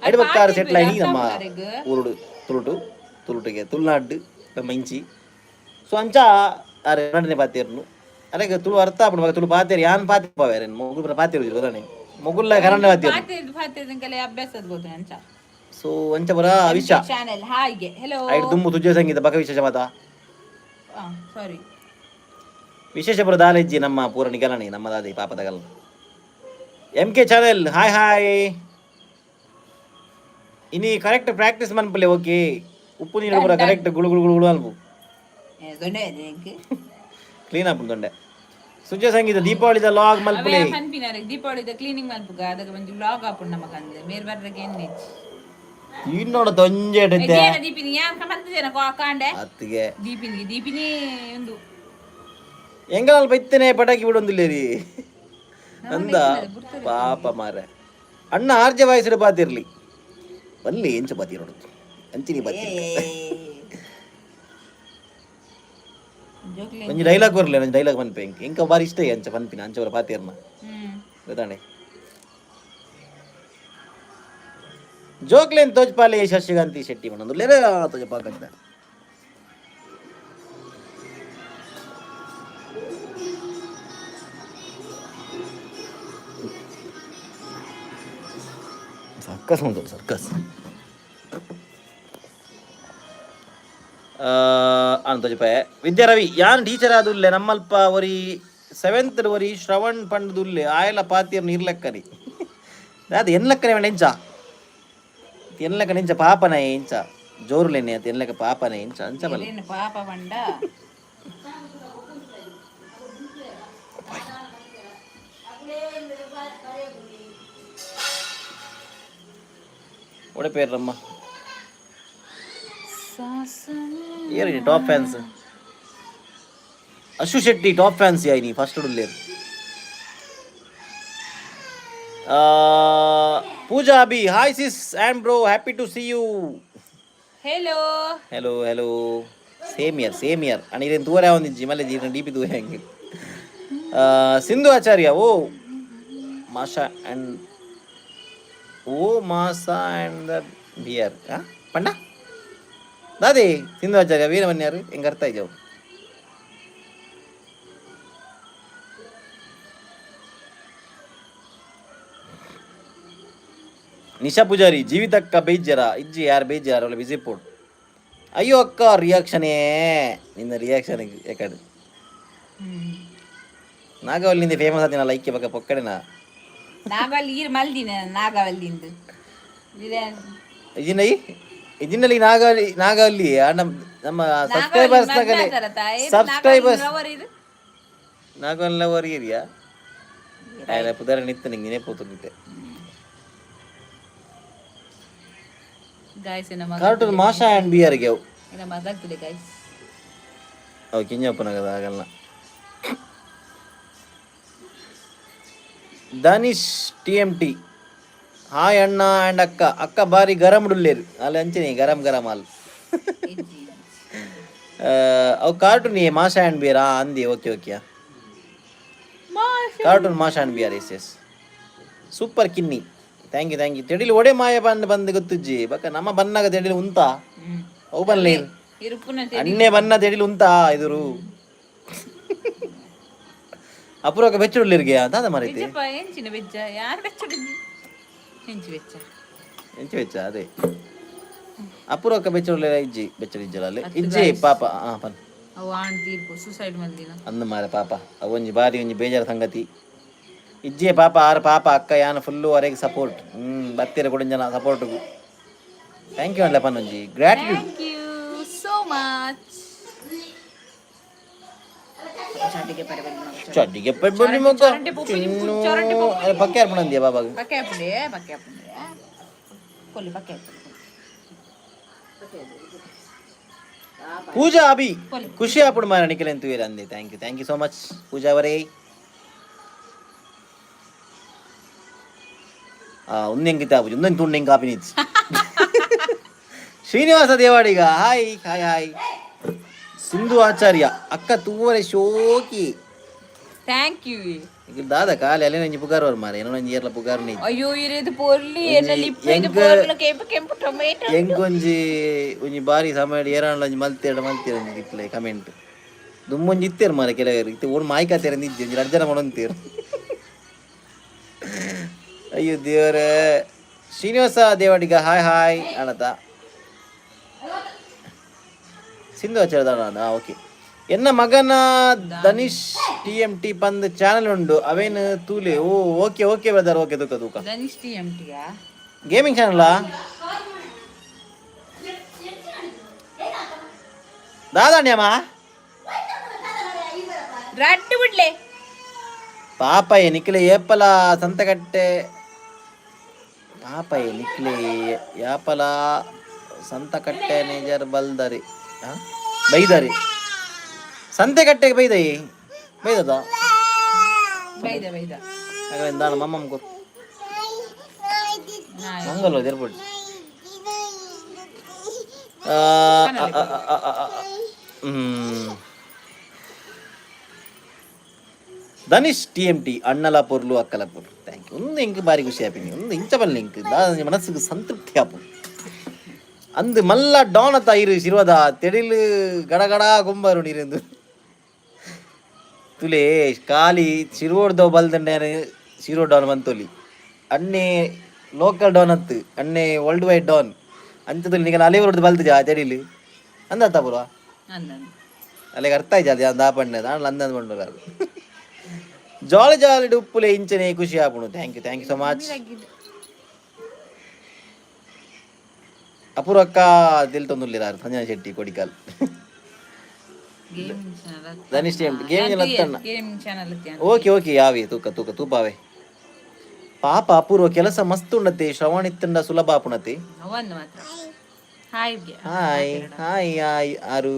ಐಡು ಸೆಟ್ಲ್ ಐನಿ ನಮ್ಮ ಊರುಡು ತುಳುಟು ತುಳುಟಿಗೆ ತುಳುನಾಡು ನಮ್ಮ ಇಂಚಿ. ಸೊ ಅಂಚ ಆರು ಕನ್ನಡನೆ ಪಾತೇರ್ನು. ಅರೆಗೆ ತುಳು ಅರ್ಥ ಆಪುಂಡು. ತುಳು ಪಾತೇರು ಯಾನ್ ಪಾತೆ ಪಾವೇರೆ ಮೊಗುಲ್ ಪಾತೇರು ಗೊತ್ತಾನೆ ಮೊಗುಲ್ಲ ಕನ್ನಡ ಪಾತೇರು. ಪಾತಿರ್ದು ಪಾತಿರ್ದಂಗೆಲ್ಲ ಅಭ್ಯಾಸ ಬೋದು ಅಂಚ. ಸೊ ಅಂಚ ಪುರ ಅವಿಶ. Channel ಹಾಯ್ಗೆ hello. ಐಡ್ ದುಮ್ಮು ತುಜೆ ಸಂಗೀತ ಬಕ ವಿಶೇಷ ಮಾತಾ. ಸಾರಿ. ವಿಶೇಷ ಪುರ ದಾಲೆಜ್ಜಿ ನಮ್ಮ ಪೂರ ನಿಗಲಣಿ ನಮ್ಮ ದಾದಿ ಪಾಪದಗಲ್. M K channel, hi hi. ಇನಿ ಕರೆಕ್ಟ್ ಪ್ರಾಕ್ಟೀಸ್ ಮನ್ಪುಲೆ. ಓಕೆ, ಉಪ್ಪು ನೀರು ಪೂರ ಕರೆಕ್ಟ್ ಗುಳು ಗುಳು ಗುಳು ಗುಳು ಅನ್ಪು. ದೊಡ್ಡ ಎಂಕ್. ಕ್ಲೀನ್ ಆಪುಂಡು ದೊಂಡೆ. ಸುಜ ಸಂಗೀತ, ದೀಪಾವಳಿದ ಲಾಗ್ ಮಲ್ಪುಲೆ. ಅವೇ ಪನ್ಪಿನಾರೆ ದೀಪಾವಳಿದ ಕ್ಲೀನಿಂಗ್ ಮಲ್ಪುಗ, ಅದಕ್ಕೆ ಒಂಜಿ ವ್ಲಾಗ್ ಆಪುಂಡು ನಮಕ್ ಅಂದ್ ಮೇರ್ ಬರ್ರಗೆ ಎನ್ನಿಚ್. ಇನ್ನೋಡ ತೊಂಜೆ. ದೀಪಿನಿ ಯಾನ್ ಮಂತ್ ಜನ ಕಾಂಡೆ. ಅತ್ತಿಗೆ. ದೀಪಿನಿ ದೀಪಿನಿ ಒಂದು. ಎಂಗಳ ಇತ್ತನೆ ಪಟಾಕಿ ಬಿಡೊಂದಿಲ್ಲೇರಿ ಅಂದ ಪಾಪ ಮಾರೆ. ಅಣ್ಣ ಆರ್ಜ ವಯಸ್ಸು ಬಾತಿರ್ಲಿ ಬಲ್ಲಿ ಎಂಚ ಬಾತಿರೋಡು ಅಂಚಿನಿ ಬಾತಿರ್. ಜೋಕ್ಲೆ. ಒಂಜಿ ಡೈಲಾಗ್ ಬರ್ಲಿ, ಒಂಜಿ ಡೈಲಾಗ್ ಪನ್ಪೆ ಇಂಕ. ಇಂಕ ಬಾರಿ ಇಷ್ಟ ಅಂಚ ಪನ್ಪಿನ ಅಂಚ ಬರ ಪಾತಿರ್ನ. ಗೊತ್ತಾಣೆ ಜೋಕ್ಲೇನ್ ತೋಜ್ಪಾಲೆ ಶಶಿಕಾಂತಿ ಶೆಟ್ಟಿ ಮಣ್ಣೊಂದು ಲೇರೆ ತೋಜಪಾಕಂತ. ಸರ್ಕಸ್ ಉಂಟು ಸರ್ಕಸ್ ಅನ್ ತೋಜಪಾಯ. ವಿದ್ಯಾ ರವಿ, ಯಾನ್ ಟೀಚರ್ ಆದುಲ್ಲೆ, ನಮ್ಮಲ್ಪ ಒರಿ ಸೆವೆಂತ್ ಒರಿ ಶ್ರವಣ್ ಪಂಡ್ದುಲ್ಲೆ, ಆಯಲ ಪಾತಿಯರ್ ನೀರ್ಲೆಕ್ಕರಿ. ಅದು ಎನ್ಲಕ್ಕನೆ വേണ്ട ಎಂಚ ಎನ್ಲಕ್ಕ ನಿಂಚ ಪಾಪನ ಎಂಚ ಜೋರುಲೇನೆ ಅದು ಎನ್ಲಕ್ಕ ಪಾಪನ ಎಂಚ ಅಂಚ ಬಲ್ಲ. ಏನು ಪಾಪ ಬಂಡ. ಒಡೆ ಪೇರಮ್ಮ ಏರಿ top fans Ashu Shetty top fans ಯಾಯ್ ನೀ first ಉಲ್ಲೇರು. Pooja Abhi, hi sis and bro, happy to see you. Hello. Hello hello, same year same year ಅಣ್ಣ. ಇದೇನು ದೂರ ಒಂದಿಜ್ಜಿ ಮಲ್ಲೆ ಜೀರ್ಣ ಡಿ ಪಿ ದೂರ ಹೆಂಗೆ. ಸಿಂಧು ಆಚಾರ್ಯ, ಓ ಮಾಷಾ and oh Masa and the beer ಪಂಡ ದಾದಿ. ಸಿಂಧು ಆಚಾರ್ಯ ವೀರಮನ್ಯಾರು ಹೆಂಗೆ ಅರ್ಥ ಇದ್ದವು. ನಿಶಾ ಪೂಜಾರಿ, ಜೀವಿತಕ್ಕ ಬೇಜಾರ ಇಜ್ಜಿ? ಯಾರು ಬೇಜಾರ? ಅವಳ ಬಿಸಿ ಪೋಡು. ಅಯ್ಯೋ ಅಕ್ಕ, ರಿಯಾಕ್ಷನೇ ನಿನ್ನ ರಿಯಾಕ್ಷನ್ ಯಾಕಡೆ ನಾಗವಲ್ಲಿಂದ ಫೇಮಸ್ ಆದಿನ ಲೈಕ್ ಬಕ್ಕ ಪೊಕ್ಕಡೆನಾ. ನಾಗವಲ್ಲಿ ಈರ್ ಮಲ್ದಿನ ನಾಗವಲ್ಲಿಂದು ಇದೆ. ಇಜಿನ ಇಜಿನಲ್ಲಿ ನಾಗವಲ್ಲಿ ನಾಗವಲ್ಲಿ ನಮ್ಮ ನಮ್ಮ ಸಬ್ಸ್ಕ್ರೈಬರ್ಸ್ ಸಬ್ಸ್ಕ್ರೈಬರ್ಸ್. ನಾಗವಲ್ಲಿ ಲವರ್ ಏರಿಯಾ ಪುದರ ನಿತ್ತ ನಿಂಗೆ ನೆನಪು. ಗಾಯ್ಸ್, ನಮ್ಮ ಕಾರ್ಟೂನ್ ಮಾಷಾ ಆ್ಯಂಡ್ ಬಿಯರ್ಗೆ ಅವು. ನಮ್ಮ ಮಗಾಗ್ತದೆ ಗಾಯ್ಸ್. ಅವು ಕಿಂಜಪ್ಪನಾಗದ ಆಗಲ್ಲ. ದಾನಿಶ್ T M T, hi ಅಣ್ಣ ಆ್ಯಂಡ್ ಅಕ್ಕ. ಅಕ್ಕ ಬಾರಿ ಗರಂ ಡುಲ್ಲೇರು ಅಲ್ಲಿ ಅಂಚಿನಿ ಗರಂ ಗರಂ ಅಲ್. ಅವು ಕಾರ್ಟೂನ್ ಮಾಷಾ ಆ್ಯಂಡ್ ಬಿಯರ್ ಅಂದಿ. Okay okay, cartoon Masha and bear. Yes yes, super Kinni, thank you thank you. ತೆಡಿಲು ಒಡೆ ಮಾಯ ಬಂದು ಬಂದು ಗೊತ್ತುಜ್ಜಿ ಬಕ್ಕ ನಮ್ಮ ಬನ್ನಾಗ ತೆಡಿಲು ಉಂತ ಅವು ಬನ್ಲಿ. ಇರುಪುನ. ಅಣ್ಣೆ ಬನ್ನ ತೆಡಿಲು ಉಂತ ಇದುರು ಅಪೂರ್ವಕ ಬೆಚ್ಚುಡ್ಲಿರ್ಗೆ ದಾದ ಮರೈತಿ. ಬೆಚ್ಚಪ್ಪ ಎಂಚಿನ ಬೆಚ್ಚ? ಯಾರು ಬೆಚ್ಚ? ಎಂಚಿ ಬೆಚ್ಚ? ಎಂಚ ಬೆಚ್ಚ? ಅದೇ ಅಪೂರ್ವಕ ಬೆಚ್ಚುಡ್ಲಿರ ಇಜ್ಜಿ ಬೆಚ್ಚಡಿ ಇಜ್ಜಲ ಇಜ್ಜಿ ಪಾಪ ಆ ಪನ್. ಅವು ಆಣ್ ತೀರ್ಪು ಸೂಸೈಡ್ ಮಲ್ದಿನ. ಅಂದು ಮಾರೆ ಪಾಪ, ಅವು ಒಂಜಿ ಬಾರಿ ಒಂಜಿ ಬೇಜಾರ ಸಂಗತಿ. ಇಜ್ಜೆ ಪಾಪ ಆರು ಪಾಪ ಅಕ್ಕ ಯಾನ ಫುಲ್ಲು ವರೆಗೆ ಸಪೋರ್ಟ್. ಬತ್ತೀರ ಕೊಡಂಜನ ಸಪೋರ್ಟ್ಗು thank you ಅಲ್ಲ ಪನ್ನೊಂಜಿ gratitude. Thank you so much. ಚಡ್ಡಿಗೆ ಪೆಬ್ಬಳ್ಳಿ ಮಗ ಚಿನ್ನು ಪಕ್ಕ ಯಾರು ಪಣಂದಿಯ ಬಾಬಾಗ. ಪಕ್ಕೆ ಹಾಪುಂಡೆ ಪಕ್ಕೆ ಹಾಪುಂಡೆ ಕೊಲ್ಲಿ ಪಕ್ಕೆ ಹಾಪುಂಡೆ. ಪೂಜಾ ಅಭಿ, ಖುಷಿ ಆಪುಡು ಮಾರ ನಿಖಿಲ್ ಎಂತುವೇರ ಅಂದೆ. Thank you thank you so much Pooja ಅವರೇ. ಒಂದೆಂಗಿತ ಆಪುಜಿ ಒಂದೊಂದು ತುಂಡು ಹೆಂಗೆ ಕಾಪಿ ನಿಚ್ಚಿ. Srinivasa Devadiga, hi hi hi. Sindhu Acharya, ಅಕ್ಕ ತೂವರೆ ಶೋಕಿ. Thank you. ಈಗ ದಾದ ಕಾಲಿ ಅಲ್ಲೇ ನಂಜಿ ಪುಗಾರ್ ವರ್ ಮಾರೆ ಏನೋ ನಂಜಿ ಏರ್ಲ ಪುಗಾರ್ ನೀ. ಅಯ್ಯೋ ಇರೇದು ಪೊರ್ಲಿ ಎನ್ನ ಲಿಪ್ ಇದು ಪೊರ್ಲು ಕೆಂಪು ಕೆಂಪು ಟೊಮೆಟೊ. ಎಂಕೊಂಜಿ ಒಂಜಿ ಬಾರಿ ಸಮಯ ಏರಾಂಡ್ಲ ಒಂಜಿ ಮಲ್ತೇಡ ಮಲ್ತೇರ ಒಂಜಿ ರಿಪ್ಲೈ ಕಮೆಂಟ್ ದುಮ್ಮೊಂಜಿ ಇತ್ತೇರು ಮಾರೆ. ಕೆಲವರು ಇತ್ತೆ ಓಡ್ ಮಾಯ್ಕಾತೇರ ನಿಜ್ಜಿ ಒಂಜಿ ರಡ್ಡ್ ಜನ ಮಾಡೊಂತೀರು. ಅಯ್ಯೋ ದೇವರೇ. ಶ್ರೀನಿವಾಸ ದೇವಾಡಿಗ, ಹಾಯ್ ಹಾಯ್ ಅಣತ. ಸಿಂಧು ಆಚಾರ್ಯ, ಓಕೆ. ಎನ್ನ ಮಗನ ದನಿಶ್ ಟಿಎಂಟಿ ಪಂದ್ ಚಾನಲ್ ಉಂಡು, ಅವೇನು ತೂಲೆ. ಓ, okay okay brother, okay. ತೂಕ ತೂಕ. ದನಿಶ್ ಟಿಎಂಟಿಯಾ? ಗೇಮಿಂಗ್ ಚಾನಲ್ ದಾದಾಣ್ಯಮ್ಮ. ರಡ್ಡು ಬಿಡ್ಲೆ. ಪಾಪಯ್ಯ ನಿಕ್ಲೆ ಏಪಲ ಸಂತಕಟ್ಟೆ, ಪಾಪಯ್ಯ ನಿಕ್ಲೆ ಯಾಪಲ ಸಂತಕಟ್ಟೆ ನೇಜರ್ ಬಲ್ದರಿ ಆ? ಬೈದರಿ, ಸಂತೆಕಟ್ಟೆಗೆ ಬೈದೈ, ಬೈದದ. ಬೈದ ಬೈದ. ಹಾಗಾದ್ರೆ ದಾನ ಮಮ್ಮಮ್ಮ ಕೊರು. ಮಂಗಲ ಏರ್ಪೋರ್ಟ್. ಧನಿಷ್ ಟಿಎಂಟಿ, ಅಣ್ಣಲ ಪೊರ್ಲು, ಅಕ್ಕಲ ಪೊರ್ಲು. Thank you. ಒಂದು ಎಂಕ್ ಬಾರಿ ಖುಷಿ ಆಪಿನಿ. ಒಂದು ಇಂಚ ಬಲ್ಲ ಎಂಕ್ ದಾದ ಮನಸ್ಸಿಗೆ ಸಂತೃಪ್ತಿ ಆಪು. ಅಂದು ಮಲ್ಲ ಡಾನ್ ಅತ್ತ ಇರು ಶಿರ್ವದ ತೆಡಿಲು ಗಡಗಡ ಗೊಂಬರು ನೀರಿಂದು ತುಲೆ ಖಾಲಿ ಶಿರ್ವೋಡ್ದವ್ ಬಲ್ದಂಡೆ ಶಿರೋ ಡಾನ್ ಬಂತೊಲಿ. ಅಣ್ಣೆ ಲೋಕಲ್ ಡಾನ್ ಅತ್ತು, ಅಣ್ಣೆ world wide Don ಅಂಚದಲ್ಲಿ. ನಿಗಲ ಅಲೆವರ್ದು ಬಲ್ತು ಜಾ ತೆಡಿಲು ಅಂದತ್ತ ಪೂರ್ವ. ಅಂದ. ಅಲ್ಲಿಗೆ ಅರ್ಥ ಆಯ್ತು ಅದು ಅಂದ ಪಣ್ಣೆ ದಾಂಡ್ಲ ಅಂದ ಬಂಡು. ಜಾಲಿ ಜಾಲಿ ಉಪ್ಪುಲೆ, ಇಂಚನೆ ಖುಷಿ ಆಪುಣು. Thank you, thank you so much. ಅಪೂರ್ವಕ್ಕ Dil ತೊಂದುಲ್ಲಿರಾರು. Sanjana Shetty ಕೊಡಿಕಾಲ್. Gaming channel. Dhanish gaming ಅತ್ತಣ್ಣ. Gaming channel. Okay okay, ಯಾವೆ ತೂಕ ತೂಕ ತೂಪಾವೆ. ಪಾಪ ಅಪೂರ್ವ ಕೆಲಸ ಮಸ್ತ್ ಉಂಡತೆ, ಶ್ರವಣ ಇತ್ತಂಡ ಸುಲಭ ಆಪುಣತೆ. ಒಂದು ಮಾತ್ರ hi. Hi hi hi. ಆರು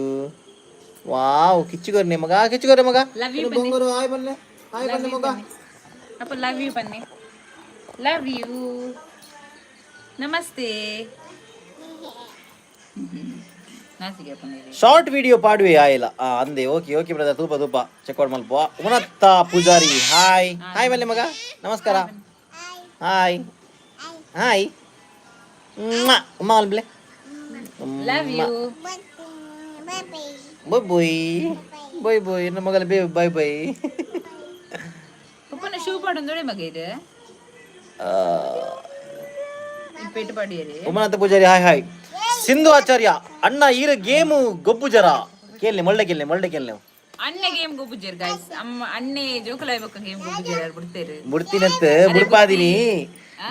ವಾವ್, ಕಿಚ್ಚುಗೊರ್ನೆ ಮಗ, ಕಿಚ್ಚುಗೊರ್ನೆ ಮಗ. Love you. ಬೊಂಗರು hi ಬನ್ನೆ, ಹಾಯ್ ಬನ್ನೆ ಮಗ. ಅಪ್ಪ ಲವ್ you ಬನ್ನಿ, ಲವ್ you, ನಮಸ್ತೆ, ನಾಸಿಗೆ ಅಪ್ಪ. ಶಾರ್ಟ್ ವಿಡಿಯೋ ಪಾಡುವೆ ಆಯಿಲ್ಲ ಅಂದೆ. Okay okay brother, ತೂಪ ತೂಪ, ಚೆಕ್ ಔಟ್ ಮಲ್ಪ. ಉಮನತ್ತ ಪೂಜಾರಿ, ಹಾಯ್ ಹಾಯ್ ಬನ್ನಿ ಮಗ, ನಮಸ್ಕಾರ, ಹಾಯ್ ಹಾಯ್. ಉಮ್ಮಾ ಅಲ್ಬ್ಲೆ. Love you. Bye bye bye bye. ನಮ್ಮ ಮಗಲ ಬೇ ಬಾಯ್ ಬಾಯ್. ಪಪ್ಪನ ಶೂ ಪಾಡೊಂದೊಡೆ ಮಗ ಇದು ಪೇಟು ಪಾಡಿಯರಿ. Umanatha Poojary hi hi. ಸಿಂಧು ಆಚಾರ್ಯ ಅಣ್ಣ, ಈರ ಗೇಮು ಗೊಬ್ಬು ಜರ ಕೇಳನೆ, ಮೊಳ್ಳೆ ಕೇಳನೆ, ಮೊಳ್ಳೆ ಕೇಳನೆ. ಅಣ್ಣೆ ಗೇಮ್ ಗೊಬ್ಬುಜೇರ್ ಗಾಯ್ಸ್. ಅಮ್ಮ ಅಣ್ಣೆ ಜೋಕುಲಾಯ್ ಬೊಕ್ಕ ಗೇಮ್ ಗೊಬ್ಬುಜೇರ್, ಯಾರು ಬಿಡ್ತೇರು? ಬುಡ್ತಿನತ್ ಬುಡ್ಪಾದಿನಿ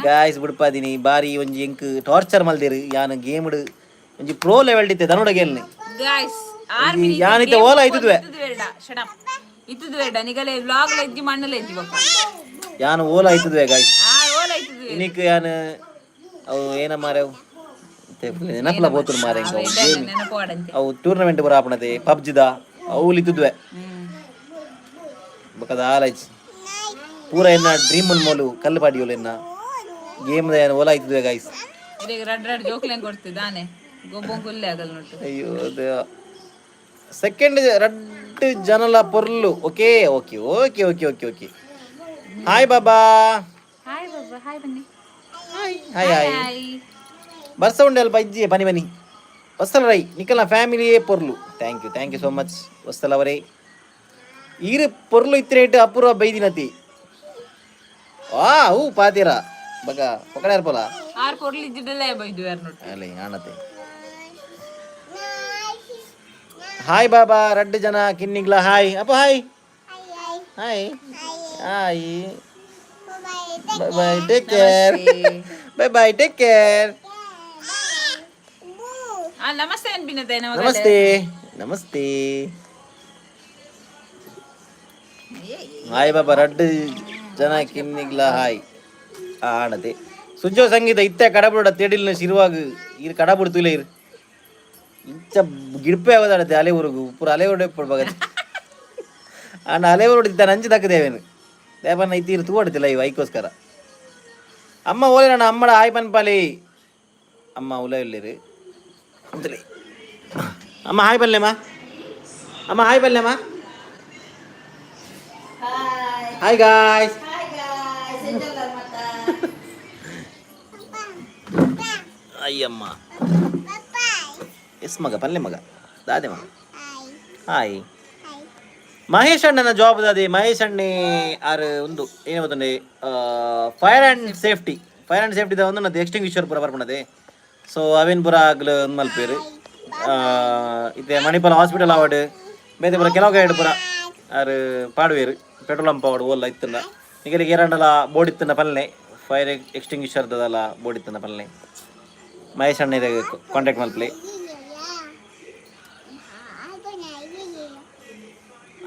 ಗಾಯ್ಸ್, ಬುಡ್ಪಾದಿನಿ. ಬಾರಿ ಒಂಜಿ ಎಂಕ್ ಟಾರ್ಚರ್ ಮಲ್ದೇರು. ಯಾನ್ ಗೇಮ್ಡ್ ಒಂಜಿ ಪ್ರೋ ಲೆವೆಲ್ ಇತ್ತೆ ದನೋಡ ಗೇಲ್ನೆ. ಗಾಯ್ಸ್, ಆರ್ಮಿ ಯಾನಿತ್ತೆ ಓಲ ಆಯ್ತುದ್ವೆ. ಇತ್ತುದು ಬೇಡ, ಶಟ್ ಅಪ್. ಇತ್ತುದು ಬೇಡ, ನಿಗಲೆ ವ್ಲಾಗ್ ಲಜ್ಜಿ ಮಣ್ಣು ಲಜ್ಜಿ ಬೊಕ್ಕ. ಯಾನ್ ಓಲ ಆಯ್ತುದ್ವೆ ಗಾಯ್ಸ್. ಆ ಓಲ ಆಯ್ತುದ್ವೆ. ಇನಿಕ್ ಯಾನ್ ಅವು ಏನ ಮಾರೆ, ಅವು ನೆನಪುಲ ಪೋತುರು ಮಾರೆ ಎಂಕ್ ಅವು ಗೇಮ್. ನೆನಪು ಆಡಂತೆ. ಅವು ಟೂರ್ನಮೆಂಟ್ ಪೂರ ಆಪಣತೆ ಪಬ್ಜಿದ, ಅವು ಇತ್ತುದ್ವೆ. ಬೊಕದ ಆಲೈಚ್ ಪೂರ ಎನ್ನ ಡ್ರೀಮ್ ಮೋಲು ಕಲ್ಲು ಪಾಡಿಯೋಲು. ಎನ್ನ ಗೇಮ್ ಯಾನ್ ಓಲ ಆಯ್ತುದ್ವೆ ಗಾಯ್ಸ್. ಇದೀಗ ರಡ್ ರಡ್ ಜೋಕ್ಲೆನ್ ಕೊಡ್ತಿದ್ದಾನೆ, ಗೊಬ್ಬೊಂಗುಲ್ಲೆ ಆಗಲ್ ನೋಟು. ಅಯ್ಯೋ, ಸೆಕೆಂಡ್ ರಡ್ಡು ಜನಲ ಪೊರ್ಲು. Okay okay okay okay okay okay. Hi ಬಾಬಾ. ಹಾಯ್ ಬಾಬಾ, ಹಾಯ್ ಬನ್ನಿ. Hi hi hi. Hi. ಬರ್ಸ ಉಂಡೆ ಅಲ್ಪ ಇಜ್ಜಿ. ಬನ್ನಿ ಬನ್ನಿ. ವಸ್ತಲ ರೈ, ನಿಕಲ್ನ ಫ್ಯಾಮಿಲಿಯೇ ಪೊರ್ಲು. Thank you, thank you so much ವಸ್ತಲ ಅವರೇ. ಈರು ಪೊರ್ಲು ಇತ್ತಿರೇಟ್ ಅಪೂರ್ವ ಬೈದಿನತಿ. ಆ ಹೂ ಪಾತೀರ ಬಗ ಪಕಡ ಇರ್ಪಲ. ಆರ್ ಪೊರ್ಲು ಇಜ್ಜಿಡಲೇ ಬೈದು ಯಾರು ನೋಟು. ಅಲ್ಲ ಆಣತೆ. ಹಾಯ್ ಬಾಬಾ, ರಡ್ಡು ಜನ ಕಿನ್ನಿಗ್ಲ ಹಾಯ್. ಅಪ್ಪ hi hi hi. Bye bye, take care. Bye bye, take care. ಆ ನಮಸ್ತೆ ಅನ್ಬಿನತೆ ನಮಗ. ನಮಸ್ತೆ ನಮಸ್ತೆ. ಹಾಯ್ ಬಾಬಾ, ರಡ್ಡು ಜನ ಕಿನ್ನಿಗ್ಲ ಹಾಯ್. ಆಣತೆ. ಸುಜೋ ಸಂಗೀತ ಇತ್ತೆ ಕಡಬುಡ ತೆಡಿಲ್ನ ಶಿರುವಾಗ ಇರು ಕಡಬುಡು ತುಲೆ ಇರು. ಇಂಚ ಗಿಡ್ಪೆ ಆಗೋದಾಡತ್ತೆ ಅಲೆ ಊರುಗು ಪೂರ ಅಲೆ ಊರು ಬಗತ್ತೆ. ಅಣ್ಣ ಅಲೆ ಊರು ಇದ್ದ ನಂಜು ದಕ್ಕದೇವೇನು ದೇವನ್ನ ಇತ್ತೀರು ತೂವಡ್ತಿಲ್ಲ ಇವು ಐಕೋಸ್ಕರ. ಅಮ್ಮ ಓಲೇರಣ್ಣ, ಅಮ್ಮಡ ಹಾಯ್ ಪನ್ಪಾಲಿ. ಅಮ್ಮ ಉಲ ಇಲ್ಲಿರು ಅಂತಲೇ. ಅಮ್ಮ ಹಾಯ್ ಬಲ್ಲೆಮ್ಮ, ಅಮ್ಮ ಹಾಯ್ ಬಲ್ಲೆಮ್ಮ. Hi guys. Hi guys, enjoy mata. ಅಯ್ಯಮ್ಮ, ಎಸ್ ಮಗ, ಪಲ್ಲೆ ಮಗ, ದಾದೆ ಮಗ. ಹಾಯ್. ಮಹೇಶ್ ಅಣ್ಣನ ಜಾಬ್ ದಾದೆ? ಮಹೇಶ್ ಅಣ್ಣೆ ಆರು ಒಂದು ಏನು ಗೊತ್ತಂಡೆ, fire and safety, fire and safety ಒಂದು ನದ್ದು ಎಕ್ಸ್ಟಿಂಗ್ವಿಷರ್ ಪೂರ ಬರ್ಪಣದೆ. ಸೊ ಅವೇನ್ ಪೂರ ಆಗ್ಲು ಒಂದು ಮಲ್ಪೇರು. ಇತ್ತೆ ಮಣಿಪಾಲ್ ಹಾಸ್ಪಿಟಲ್ ಆವಡ್, ಬೇತೆ ಪೂರ ಕೆಲವು ಗೈಡ್ ಪೂರ ಆರು ಪಾಡುವೇರು. ಪೆಟ್ರೋಲ್ ಪಂಪ್ ಆವಡು ಓಲ್ಲ ಇತ್ತಂಡ ನಿಗಲಿಗೆ ಏರಂಡಲ ಬೋರ್ಡ್ ಇತ್ತಂಡ ಪಲ್ಲೆ, ಫೈರ್ ಎಕ್ಸ್ಟಿಂಗ್ವಿಷರ್ದಲ್ಲ ಬೋರ್ಡ್ ಇತ್ತಂಡ ಪಲ್ಲೆ, ಮಹೇಶ್ ಅಣ್ಣ ಕಾಂಟ್ಯಾಕ್ಟ್ ಮಲ್ಪಲೆ.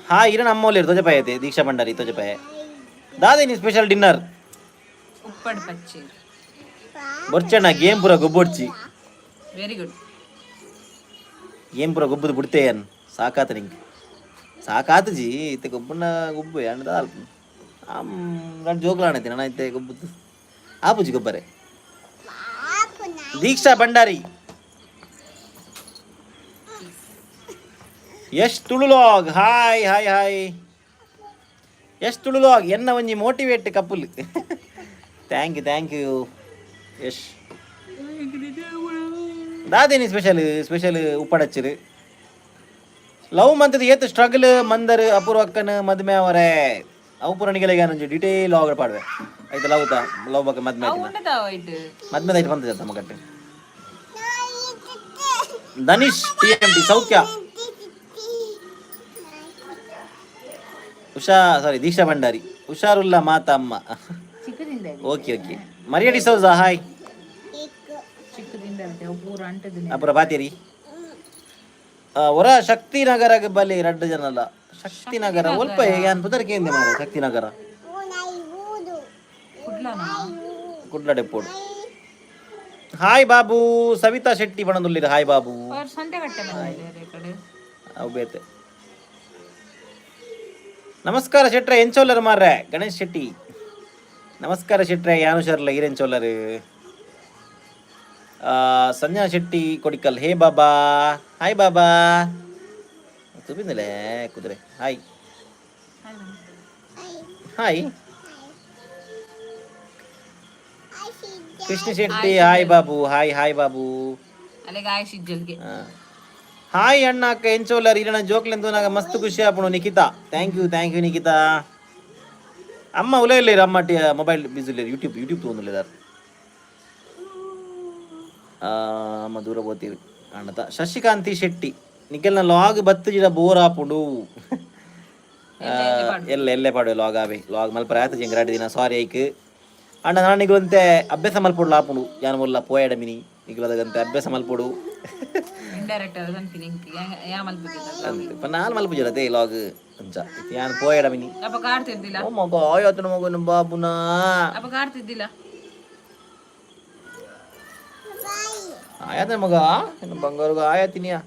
ಹಾ, ಇರಣ ಅಮ್ಮ ತೋಜಪಾಯ ಐತೆ. ದೀಕ್ಷಾ ಭಂಡಾರಿ ತೋಜಪಾಯ. ದಾದೇನಿ ಸ್ಪೆಷಲ್ ಡಿನ್ನರ್? ಉಪ್ಪಡ್ ಪಚ್ಚೆ. ಬೊರ್ಚಣ್ಣ, ಗೇಮ್ ಪೂರ ಗೊಬ್ಬೊಡ್ಚಿ. Very good. Game ಪೂರ ಗೊಬ್ಬದು ಬಿಡ್ತೆ ಏನ್ ಸಾಕಾತ ನಿಂಗೆ? ಸಾಕಾತು ಜಿ. ಇತ್ತೆ ಗೊಬ್ಬನ ಗೊಬ್ಬು ಅಣ್ಣ ಅಲ್ಪ ಎರಡು ಜೋಕ್ಲ ಆಣೈತೆ ನನ್ನ. ಇತ್ತೆ ಗೊಬ್ಬದು ಆಪುಜಿ ಗೊಬ್ಬರೆ. ದೀಕ್ಷಾ ಭಂಡಾರಿ, ಯಶ್ ತುಳುಲಾಗ್, ಹಾಯ್ ಹಾಯ್ ಹಾಯ್. ಯಶ್ ತುಳುಲಾಗ್, ಎನ್ನ ಒಂಜಿ motivate couple. Thank you, thank you Yash. ದಾದೇನಿ special? Special ಉಪ್ಪಡಚ್ಚಿರು. ಲವ್ ಮಂತದ ಏತ್ ಸ್ಟ್ರಗಲ್ ಮಂದರ್ ಅಪೂರ್ವಕ್ಕನ ಮದ್ಮೆ ಅವರೇ ಅವು ಪುರಣಿಗಳಿಗೆ ಒಂಜಿ ಡಿಟೇಲ್ ಆಗ ಪಾಡುವೆ ಆಯ್ತು. ಲವ್ ತಾ ಲವ್ ಬಗ್ಗೆ ಮದ್ಮೆ ಅವು ಆಯ್ತಿನ. ಉಂಡದಾವ ಇಟ್ಟು. ಮದ್ಮೆ ಆಯ್ತು ಬಂತದ ನಮ್ಮಗಟ್ಟೆ. ಧನಿಷ್ ಟಿಎಂಟಿ, ಸೌಖ್ಯ, ಉಷಾ, ಸಾರಿ, ದೀಕ್ಷಾ ಭಂಡಾರಿ, ಹುಷಾರುಲ್ಲ ಮಾತಾ ಅಮ್ಮ. ಚಿಕ್ಕದಿಂದ. Okay okay. Maria D'Souza, hi. ಚಿಕ್ಕದಿಂದ ಅವು ಪೂರ ಅಂಟದ. ಅಪುರ ಬಾತೇರಿ ಹೊರ ಶಕ್ತಿ ನಗರ ಬಲಿ ರಡ್ಡು ಜನ ಅಲ್ಲ. ಶಕ್ತಿ ನಗರ ಒಲ್ಪ ಯಾನ್ ಪುದರ್ ಕೇಂದ್ರ ಮಾರ ಶಕ್ತಿ ನಗರ. ಕುಡ್ಲನ? ಕುಡ್ಲ ಡೆಪ್ಪೋಡು. ಹಾಯ್ ಬಾಬು, ಸವಿತಾ ಶೆಟ್ಟಿ ಬಣದುಲ್ಲಿರ. ಹಾಯ್ ಬಾಬು. ಅವ್ರು ಸಂತೆ ಕಟ್ಟೆ ಬಂದಿದ್ದಾರೆ ಕಡೆ. ಅವು ಬೇತೆ. ನಮಸ್ಕಾರ ಶೆಟ್ರೆ, ಎಂಚೋಲ್ಲರ್ ಮಾರ್ರೆ? ಗಣೇಶ್ ಶೆಟ್ಟಿ, ನಮಸ್ಕಾರ ಶೆಟ್ರೆ. ಯಾನು ಶರ್ಲ ಈರೆಂಚೋಲ್ಲರು? ಸಂಜನಾ ಶೆಟ್ಟಿ ಕೊಡಿಕಲ್, ಹೇ ಬಾಬಾ, ಹಾಯ್ ಬಾಬಾ. ತುಂಬಿಂದಲೇ ಕುದುರೆ. Hi hi. Krishna Shetty, hi Babu, hi hi Babu. ಅಲ್ಲಿಗೆ ಆಯ್ ಸಿಜ್ಜಲ್ಗೆ. ಹಾಯ್ ಅಣ್ಣ ಅಕ್ಕ, ಎಂಚೋಲ್ಲರ್? ಈರಣ ಜೋಕ್ಲೆಂದು ನಾಗ ಮಸ್ತ್ ಖುಷಿ ಆಪುಣು. Nikhita, thank you, thank you Nikhita. ಅಮ್ಮ ಉಲ ಇಲ್ಲ, ಅಮ್ಮ ಮೊಬೈಲ್ ಬಿಸಿ ಇಲ್ಲ, ಯೂಟ್ಯೂಬ್ ಯೂಟ್ಯೂಬ್ ತಗೊಂಡಿದ್ದಾರೆ. ಅಮ್ಮ ದೂರ పోತೀವಿ ಅಣ್ಣತ. ಶಶಿಕಾಂತಿ ಶೆಟ್ಟಿ, ನಿಖಲ್ನ ಲಾಗ್ ಬತ್ತು ಜಿಡ ಬೋರ್ ಆಪುಂಡು. ಎಲ್ಲ ಎಲ್ಲೇ ಪಾಡುವೆ ಲಾಗ್ ಆವೆ ಲಾಗ್ ಮಲ್ಪರ ಆಯ್ತು ಜಿಂಗ್ ಎರಡು ದಿನ. ಸಾರಿ ಐಕ್ ಅಣ್ಣ. ನಾನು ನಿಗುಲಂತೆ ಅಭ್ಯಾಸ ಮಲ್ಪೊಡ್ಲ ಆಪುಂಡು. ಯಾನ್ ಮುಲ್ಲ ಪೋಯಡ ಮಿನಿ ನಿಗುಲದಂತೆ ಅಭ್ಯಾಸ ಮಲ್ಪೊಡು. ಇಂಡೈರೆಕ್ಟ್ ಅದು ಅಂತೀನಿ ಇಂಕ್ ಯಾ ಮಲ್ಪುದಿಲ್ಲ. ಅಂದ್ ನಾಲ್ ಮಲ್ಪುಜರತೆ ಲಾಗ್ ಅಂಚ ಯಾನ್ ಪೋಯಡ ಮಿನಿ. ಅಪ್ಪ ಕಾಡ್ತಿದ್ದಿಲ್ಲ. ಓ ಮಗ, ಆಯಾತನ ಮಗನ ಬಾಬುನಾ. ಅಪ್ಪ ಕಾಡ್ತಿದ್ದಿಲ್ಲ. ಆಯಾತನ ಮಗ, ಇನ್ನು ಬಂಗಾರುಗ ಆಯಾತಿನಿಯಾ.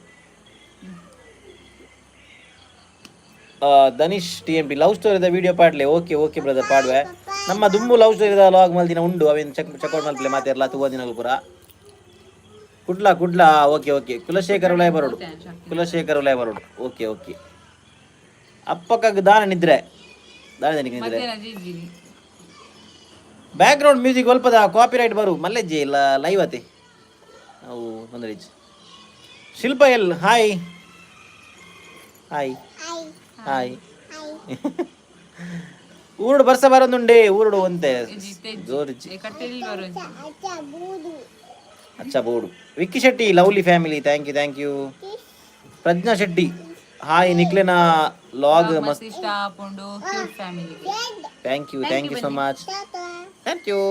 ಧನಿಷ್ ಟಿಎಂಪಿ, ಲವ್ ಸ್ಟೋರಿದ ವಿಡಿಯೋ ಪಾಡ್ಲೆ. ಓಕೆ ಓಕೆ ಬ್ರದರ್, ಪಾಡುವೆ. ನಮ್ಮ ದುಮ್ಮು ಲವ್ ಸ್ಟೋರಿದ ಲಾಗ್ ಮಲ್ದಿನ ಉಂಡು. ಅವೇನು ಚೆಕ್ ಚೆಕ್ಔಟ್ ಮಲ್ಪಲೆ ಮಾತಿರಲ್ಲ ತೂವ ದಿನಗಳು ಪೂರ. Kudla Kudla, okay okay. ಕುಲಶೇಖರ ಉಲಯ ಬರೋಡು, ಕುಲಶೇಖರ ಉಲಯ ಬರೋಡು. Okay okay. ಅಪ್ಪಕ್ಕಗ್ ದಾನ ನಿದ್ರೆ, ದಾನ ನಿದ್ರೆ. ಮಧ್ಯಾಹ್ನ ಜಿಜ್ಜಿನಿ. ಬ್ಯಾಕ್ ಗ್ರೌಂಡ್ ಮ್ಯೂಸಿಕ್ ಒಲ್ಪದ ಕಾಪಿರೈಟ್ ಬರು ಮಲ್ಲೆಜ್ಜಿ ಇಲ್ಲ ಲೈವ್ ಅತೆ ಅವು ತೊಂದರೆ. ಶಿಲ್ಪ L, hi hi hi. ಊರುಡು ಬರ್ಸ ಬರೋದುಂಡೆ, ಊರುಡು ಒಂತೆ ಜೋರಿಜ್ಜಿ. ಕಟ್ಟೆಲ್ಲಿ ಬರು. ಅಚ್ಚ ಬೋಡು. Vicky Shetty, lovely family, thank you, thank you. Prajna Shetty, hi. ನಿಕ್ಲೆನ log ಮಸ್ತ್ ಮಸ್ತ್ ಇಷ್ಟ ಆಪುಂಡು ಕ್ಯೂಟ್ ಫ್ಯಾಮಿಲಿಗೆ. Thank you, thank you so much, thank you.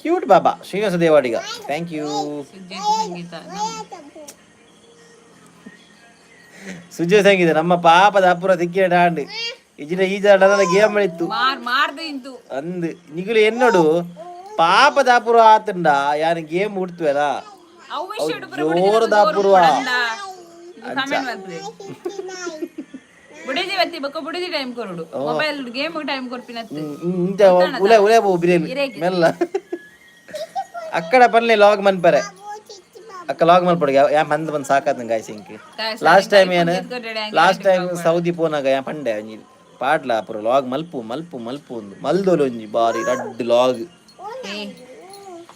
Cute Baba, Srinivasa Devadiga, thank you. ಸುಜ್ಜಿ ಸಂಗೀತ. ಸುಜಯ್ ಸಂಗೀತ, ನಮ್ಮ ಪಾಪದ ಅಪುರ ತಿಕ್ಕಿನ ಡಾಂಡ್ ಇಜಿನ ಈಜ ಗೇಮ್ ಇತ್ತು. ಮಾರ್ ಮಾರ್ದ ಇಂತು. ಅಂದ್ ನಿಗುಲು ಎನ್ನೋಡು ಪಾಪದ ಅಪುರ ಆತಂಡ ಯಾನ್ ಗೇಮ್ ಉಡ್ತುವೆಲ್ಲ. ಅವು ವಿಷಯ ಜೋರದ ಅಪೂರ್ವ. ಕಮೆಂಟ್ ಮಲ್ಪುಲೆ. ಬುಡಿದಿ ಬತ್ತಿ ಬೊಕ್ಕ ಬುಡಿದಿ ಟೈಮ್ ಕೊರಡು, ಮೊಬೈಲ್ ಗೇಮ್ ಟೈಮ್ ಕೊರ್ಪಿನತ್ತು. ಇಂಚ ಉಲೆ ಉಲೆ ಬೋ ಬಿರಿಯಲಿ ಮೆಲ್ಲ. ಅಕ್ಕಡ ಪನ್ಲೆ ಲಾಗ್ ಮನ್ಪರೆ. ಅಕ್ಕ ಲಾಗ್ ಮಲ್ಪಡು. ಯಾ ಬಂದ್ ಬಂದ್ ಸಾಕಾತ ಗಾಯ್ಸ್ ಇಂಕ್. ಲಾಸ್ಟ್ ಟೈಮ್ ಏನು, ಲಾಸ್ಟ್ ಟೈಮ್ ಸೌದಿ ಪೋನಾಗ ಯಾ ಪಂಡೆ ಒಂಜಿ ಪಾಡ್ಲ ಅಪುರ ಲಾಗ್ ಮಲ್ಪು ಮಲ್ಪು ಮಲ್ಪು ಒಂದು ಮಲ್ದೋಲು ಒಂಜಿ ಬಾರಿ ರಡ್ಡ್ ಲಾಗ್.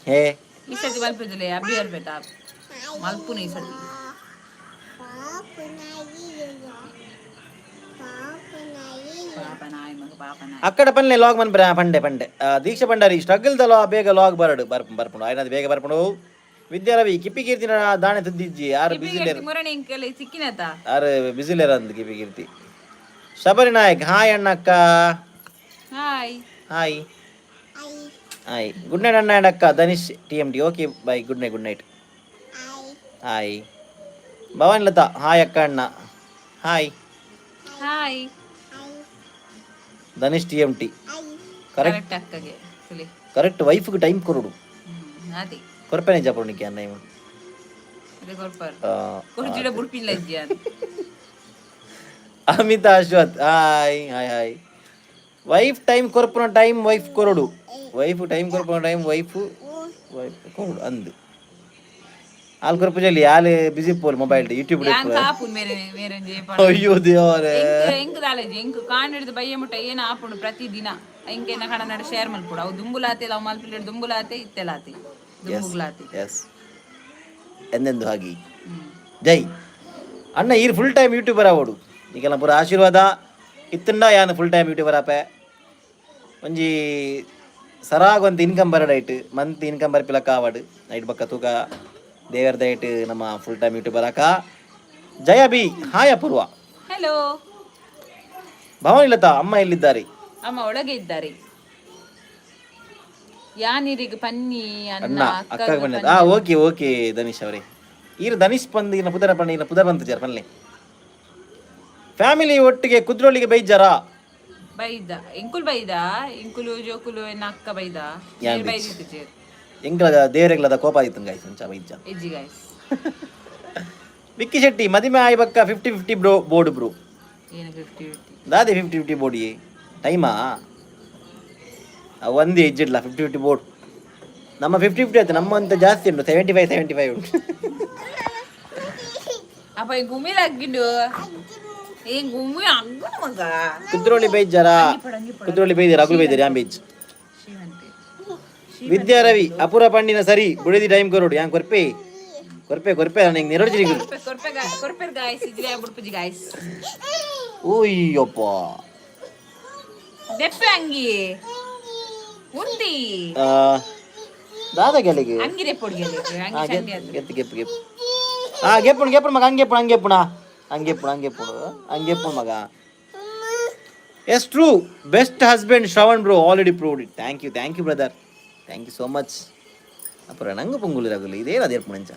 ಹೇ. ಈ ಸತಿ ಮಲ್ಪಿದಿಲ್ಲ ಅಬ್ಬಿ ಅರ್ಬೇಟ ಮಲ್ಪುನು ಈ ಸತಿ. ಪಾಪ ನಾಯಿ ಮಗ, ಪಾಪ ನಾಯಿ. ಅಕ್ಕಡ ಪನ್ಲೆ ಲಾಗ್ ಮನ್ಪರೆ. ಪಂಡೆ ಪಂಡೆ. ದೀಕ್ಷಾ ಭಂಡಾರಿ, ಸ್ಟ್ರಗಲ್ ದಲ ಬೇಗ ಲಾಗ್ ಬರಡು. ಬರ್ಪು ಬರ್ಪುಂಡು ಆಯ್ನದು ಬೇಗ ಬರ್ಪುಂಡು. ವಿದ್ಯಾರವಿ ಕಿಪ್ಪಿ ಕೀರ್ತಿನ ದಾಣೆ ತುದ್ದಿಜ್ಜಿ ಆರು ಬಿಸಿಲೇರ್. ಮುರಣಿ ಇಂಕಲೆ ಸಿಕ್ಕಿನತ. ಆರು ಬಿಸಿಲೇರ್ ಅಂದ್ ಕಿಪ್ಪಿ ಕೀರ್ತಿ. ಶಬರಿ ನಾಯಕ್, ಹಾಯ್ ಅಣ್ಣಕ್ಕ. Hi. Hi hi, good night ಅಣ್ಣ ಆ್ಯಂಡ್ ಅಕ್ಕ, Dhanish TMT. Okay, bye, good night, good night. Hi Bhavani Latha, hi ಅಕ್ಕ ಅಣ್ಣ, hi. Hi. Dhanish TMT, correct. Correct ಅಕ್ಕಗೆ ಸುಲಿ. ಕರೆಕ್ಟ್, ವೈಫ್ಗೆ ಟೈಮ್ ಕೊರಡು. ಅದೇ. ಕೊರಪೆನೆ ಜಾಪುಣಿಕೆ ಅನ್ನ ಇವ. ಅದೇ ಕೊರ್ಪರ್ ಕೊರ್ಜಿಡ ಬುಡ್ಪಿಲ್ಲ ಇದ್ಯಾ. Amitha Ashwath, hi hi hi. Wife time ಕೊರಪುನ time wife ಕೊರಡು, wife time ಕೊರಪುನ time wife wife ಕೊರಡು ಅಂದು. ಆಲ್ ಕೊರಪು ಜಲ್ಲಿ ಆಲ್ ಬಿಸಿ ಪೋಲ್ ಮೊಬೈಲ್ ಯೂಟ್ಯೂಬ್. ಯಾನ್ ಕಾಪುನ್ ಮೇರೆ ಮೇರೆ. ಅಯ್ಯೋ ದೇವರೇ. ಎಂಕ್ ದಾಲೇಜಿ ಎಂಕ್ ಕಾಂಡಿಡ್ದು ಬಯ್ಯ ಮುಟ್ಟ ಏನ ಆಪುಂಡು ಪ್ರತಿ ದಿನ ಎಂಕ್ ಏನ ಕಡ ನಡ ಶೇರ್ ಮಲ್ಪುಡು. ಅವು ದುಂಬುಲಾತೆ ಅವು ಮಲ್ಪಿಲ್ಲೆಡ್ ದುಂಬುಲಾತೆ ಇತ್ತೆಲಾತೆ ದುಂಬುಗ್ಲಾತೆ. ಎಸ್, ಎಂದೆಂದು ಹಾಗೆ. ಜೈ ಅಣ್ಣ, ಈರ್ ಫುಲ್ ಟೈಮ್ ಯೂಟ್ಯೂಬರ್ ಆವೋಡು, ಈಗೆಲ್ಲ ಪೂರ ಆಶೀರ್ವಾದ ಇತ್ತಂಡ ಯಾನ್ ಫುಲ್ ಟೈಮ್ ಯೂಟ್ಯೂಬರ್ ಆಪೆ. ಒಂಜಿ ಸರಾಗ್ ಒಂದು ಇನ್ಕಮ್ ಬರಡೈಟ್ ಮಂತ್ ಇನ್ಕಮ್ ಬರ್ಪಿಲಕ್ಕ ಆವಡ್ ನೈಟ್ ಬಕ್ಕ ತೂಕ ದೇವರ ದಯಟ್ ನಮ್ಮ ಫುಲ್ ಟೈಮ್ ಯೂಟ್ಯೂಬರ್ ಆಕ. ಜಯ ಬಿ, ಹಾಯ್ ಅಪೂರ್ವ. ಹಲೋ. ಭವಾನಿ ಲತಾ, ಅಮ್ಮ ಎಲ್ಲಿದ್ದಾರೆ? ಅಮ್ಮ ಒಳಗೆ ಇದ್ದಾರೆ. ಯಾನಿರಿಗೆ ಪನ್ನಿ. ಅಣ್ಣ. ಅಣ್ಣ. ಅಕ್ಕ ಬಂದದ. ಆ, ಓಕೆ ಓಕೆ ಧನಿಷ್ ಅವರೇ. ಈರು ಧನಿಷ್ ಬಂದು ಇನ್ನ ಪುದರ ಪಂಡ ಇನ್ನ ಪುದರ್ ಬಂತು ಜರ ಪನ್ಲೆ. ಫ್ಯಾಮಿಲಿ ಒಟ್ಟಿಗೆ ಕುದ್ರೋಳಿಗೆ ಬೈಜಾರಾ? ಬೈದ, ಇಂಕುಲ್ ಬೈದ, ಇಂಕುಲು ಜೋಕುಲು ಎನ್ನ ಅಕ್ಕ ಬೈದ. ಯಾನ್? ನೀರ್ ಬೈದಿತ್ತು ಚೇರ್. ಎಂಗ್ಲ ದೇವರೆಗ್ಲದ ಕೋಪ ಆಯ್ತು ಗಾಯ್ಸ್, ಅಂಚ ಬೈಜ. ಇಜ್ಜಿ ಗಾಯ್ಸ್. ವಿಕ್ಕಿ ಶೆಟ್ಟಿ, ಮದಿಮೆ ಆಯ್ ಬಕ್ಕ 50-50 ಬ್ರೋ ಬೋರ್ಡ್ ಬ್ರೋ. ಏನು 50-50? ದಾದೆ 50-50 ಬೋರ್ಡ್ ಟೈಮಾ? ಒಂದೇ ಇಜ್ಜಿಡ್ಲ 50-50 ಬೋರ್ಡ್. ನಮ್ಮ 50-50 ಆಯ್ತು, ನಮ್ಮ ಅಂತ ಜಾಸ್ತಿ ಉಂಟು, 75-75 ಉಂಟು. ಅಪ್ಪ ಈ ಗುಮ್ಮಿಲ ಅಗ್ಗಿಂಡು ಏನ್ ಗುಮ್ಮಿ ಅಗ್ಗುನ ಮಗ. ಕುದ್ರೋಳಿ ಬೈಜಾರ? ಕುದ್ರೋಳಿ ಬೈದಿರ, ಅಗುಲು ಬೈದಿರ, ಯಾನ್ ಬೈಜ್. ಶ್ರೀಮಂತೆ. ವಿದ್ಯಾ ರವಿ, ಅಪೂರ ಪಂಡಿನ ಸರಿ, ಬುಡದಿ ಟೈಮ್ ಕೊರೋಡು. ಯಾನ್ ಕೊರ್ಪೆ ಕೊರ್ಪೆ ಕೊರ್ಪೆ ನಂಗೆ ನೆರಡು. ಕೊರ್ಪೆ ಕೊರ್ಪೆ ಕೊರ್ಪೆರ್ ಗಾಯ್ಸ್, ಇಜ್ಲಿ ಬುಡ್ಪುಜಿ ಗಾಯ್ಸ್. ಓಯ್ಯಪ್ಪ. ದೆಪ್ಪೆ ಅಂಗಿ ಉಂದಿ. ದಾದ ಗೆಲಿಗೆ. ಅಂಗಿ ದೆಪ್ಪೊಡು ಅಂಗಿ ಚಂಡಿ ಅದು. ಗೆತ್ತು ಗೆಪ್ಪು ಗೆಪ್ಪು. ಆ ಗೆಪ್ಪುಣು ಗೆಪ್ಪುಣು ಮಗ, ಹಂಗೆಪ್ಪುಣು ಹಂಗೆಪ್ಪುಣ ಹಂಗೆಪ್ಪುಣು ಹಂಗೆಪ್ಪುಣು ಹಂಗೆಪ್ಪುಣು ಮಗ. Yes, true, best husband Shravan bro, already proved it. Thank you, thank you brother, thank you so much. ಅಪುರ ನಂಗೆ ಪೊಂಗುಲು ರಗುಲು ಇದೇನು ಅದೇ ಮಂಚ.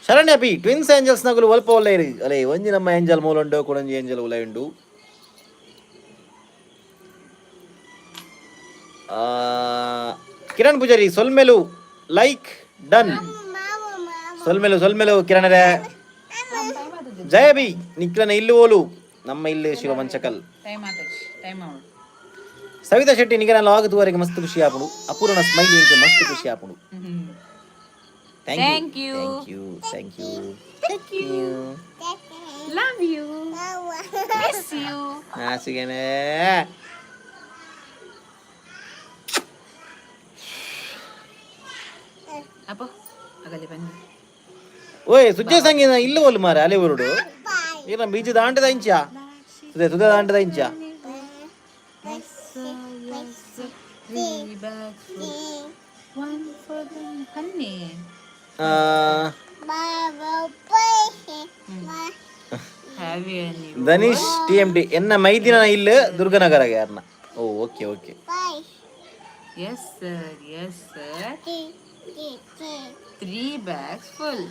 ಶರಣ್ಯ ಪಿ, ಟ್ವಿನ್ಸ್ ಏಂಜಲ್ಸ್ ನಗುಲು ಒಲ್ಪ ಒಳ್ಳೆ ಇರಿ ಅಲೇ. ಒಂಜಿ ನಮ್ಮ ಏಂಜಲ್ ಮೂಲುಂಡು, ಕೊಡೊಂಜಿ ಏಂಜಲ್ ಉಲಯುಂಡು. ಕಿರಣ್ ಪೂಜಾರಿ, ಸೊಲ್ಮೆಲು, ಲೈಕ್ ಡನ್. ಸೊಲ್ಮೆಲು ಸೊಲ್ಮೆಲು ಕಿರಣರೇ. ಜಯ ಬಿ, ನಿಕ್ಲನ ಇಲ್ಲು ಓಲು? ನಮ್ಮ ಇಲ್ಲಿ ಶಿವಮಂಚಕಲ್. ಟೈಮ್ ಆತಚ್ ಟೈಮ್ ಅವಳು. ಸವಿತಾ ಶೆಟ್ಟಿ, ನಿಗನ ಲಾಗ್ ತೂವರೆಗೆ ಮಸ್ತ್ ಖುಷಿ ಆಪುಂಡು. ಅಪೂರ್ಣ ಸ್ಮೈಲಿ ಇಂಕ್ ಮಸ್ತ್ ಖುಷಿ ಆಪುಂಡು. Thank thank you. You, thank you, thank you. Love you, miss you. ಹಾಸಿಗೆನೆ. ಅಪ್ಪ ಆಗಲಿ ಬನ್ನಿ. ಓಯ್ ಸುಜ್ಜೆ ಸಂಗೀತ ಇಲ್ಲ ಓಲು ಮಾರೆ ಅಲೆ ಊರುಡು ಈರ ಬೀಚ್ ದಾಂಟದ ಇಂಚ ಸುದೆ ಸುದೆ ದಾಂಟದ ಇಂಚ. Three bags full. One for the honey. ಆ, Have you any? Dhanish TMT, ಎನ್ನ ಮೈದಿನ ಇಲ್ಲ ದುರ್ಗನಗರ ಯಾರನ್ನ. ಓ okay okay. Yes, sir. Yes, sir. Three bags full.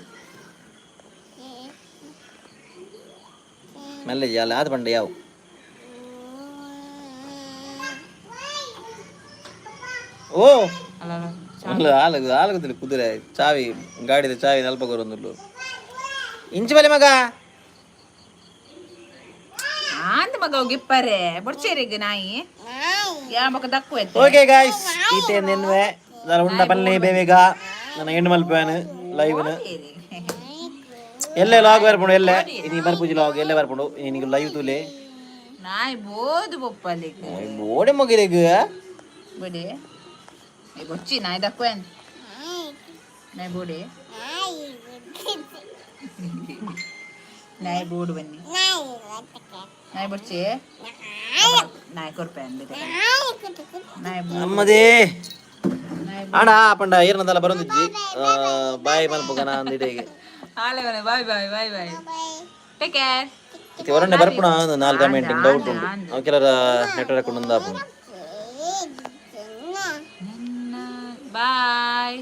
ಮೆಲ್ಲ ಅಲ್ಲ ಆದ ಪಂಡ ಯಾವ. ಓ. ಅಲ್ಲ ಅಲ್ಲ. ಅಲ್ಲ ಆಲ ಆಲಗುದಿಲ್ಲ ಕುದುರೆ ಚಾವಿ ಗಾಡಿದ ಚಾವಿ ನಲ್ಪ ಕೊರೊಂದುಲ್ಲು ಇಂಚು ಬಲೆ ಮಗ. ಆಂದ್ ಮಗ ಗಿಪ್ಪರೆ ಬೊಡ್ಚೇರಿಗೆ ನಾಯಿ ಯಾ ಬೊಕ ದಕ್ಕು ಎತ್ತೆ. ಓಕೆ ಗಾಯ್ಸ್, ಈತೆ ನೆನ್ವೆ ದಾಲ ಉಂಡ ಪಲ್ಲೆ ಬೇವೇಗ ನನ್ನ ಹೆಣ್ಣು ಮಲ್ಪೇನು ಲೈವ್ನ. ಎಲ್ಲೆ ಲಾಗ್ ಬರ್ಪುಂಡು, ಎಲ್ಲೆ ಇನಿ ಬರ್ಪುಜಿ ಲಾಗ್, ಎಲ್ಲೆ ಬರ್ಪುಂಡು. ನಿನಗೆ ಲೈವ್ ತೂಲೆ. ನಾಯಿ ಬೋದು ಬೊಪ್ಪಲಿಗೆ. ಓಡೆ ಮಗಿರೆಗ್. ಬಡೆ ಈ ಬೊಚ್ಚಿ ನಾಯಿ ದಕ್ಕು ಏನ್ ನಾಯಿ ಬೋಡೆ ನಾಯಿ ಬೋಡು ಬನ್ನಿ ನಾಯಿ ಬೊಚ್ಚಿ ನಾಯಿ ಕೊರ್ಪೆ ಅಂದೆ ನಾಯಿ ಬೋಡು. ಅಮ್ಮದೇ. ನಾಯಿ. ಆಂಡ ಪಂಡ ಏರ್ನದಲ್ಲ ಬರೊಂದಿಜ್ಜಿ. ಬಾಯ್ ಮಲ್ಪುಗನ ಅಂದಿಡೆಗೆ. ಆಲೆ bye bye bye bye, take care. ಇತ್ತೆ ಹೊರನೆ ಬರ್ಪುಣ ಒಂದು ನಾಲ್ಕು ಕಮೆಂಟ್ ಡೌಟ್ ಉಂಟು. ಅವು ಕೆಲವರ ನೆಟ್ವರ್ಕ್ ಉಂಡು. ಬಾಯ್.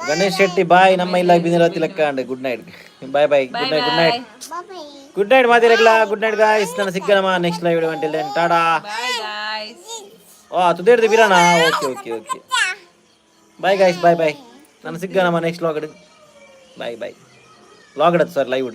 ಗಣೇಶ್ ಶೆಟ್ಟಿ ಬಾಯ್. ನಮ್ಮ ಇಲ್ಲ ಬಿಂದಿರ ತಿಲಕ್ಕ. Good night, bye bye, good night, good night, good night ಮಾತಿರಗ್ಲ. Good night guys. ನನ್ನ ಸಿಕ್ಕನಮ್ಮ next live until. Tada. Bye guys. ಓ ತುದೇಡ್ದು ಬಿರಣ. Okay okay okay, bye guys, bye bye. ನಾನು ಸಿಕ್ಕನಮ್ಮ ನೆಕ್ಸ್ಟ್ ಲಾಗಡ್. Bye bye. ಲಾಗಡ್ ಸರ್, ಲೈವ್.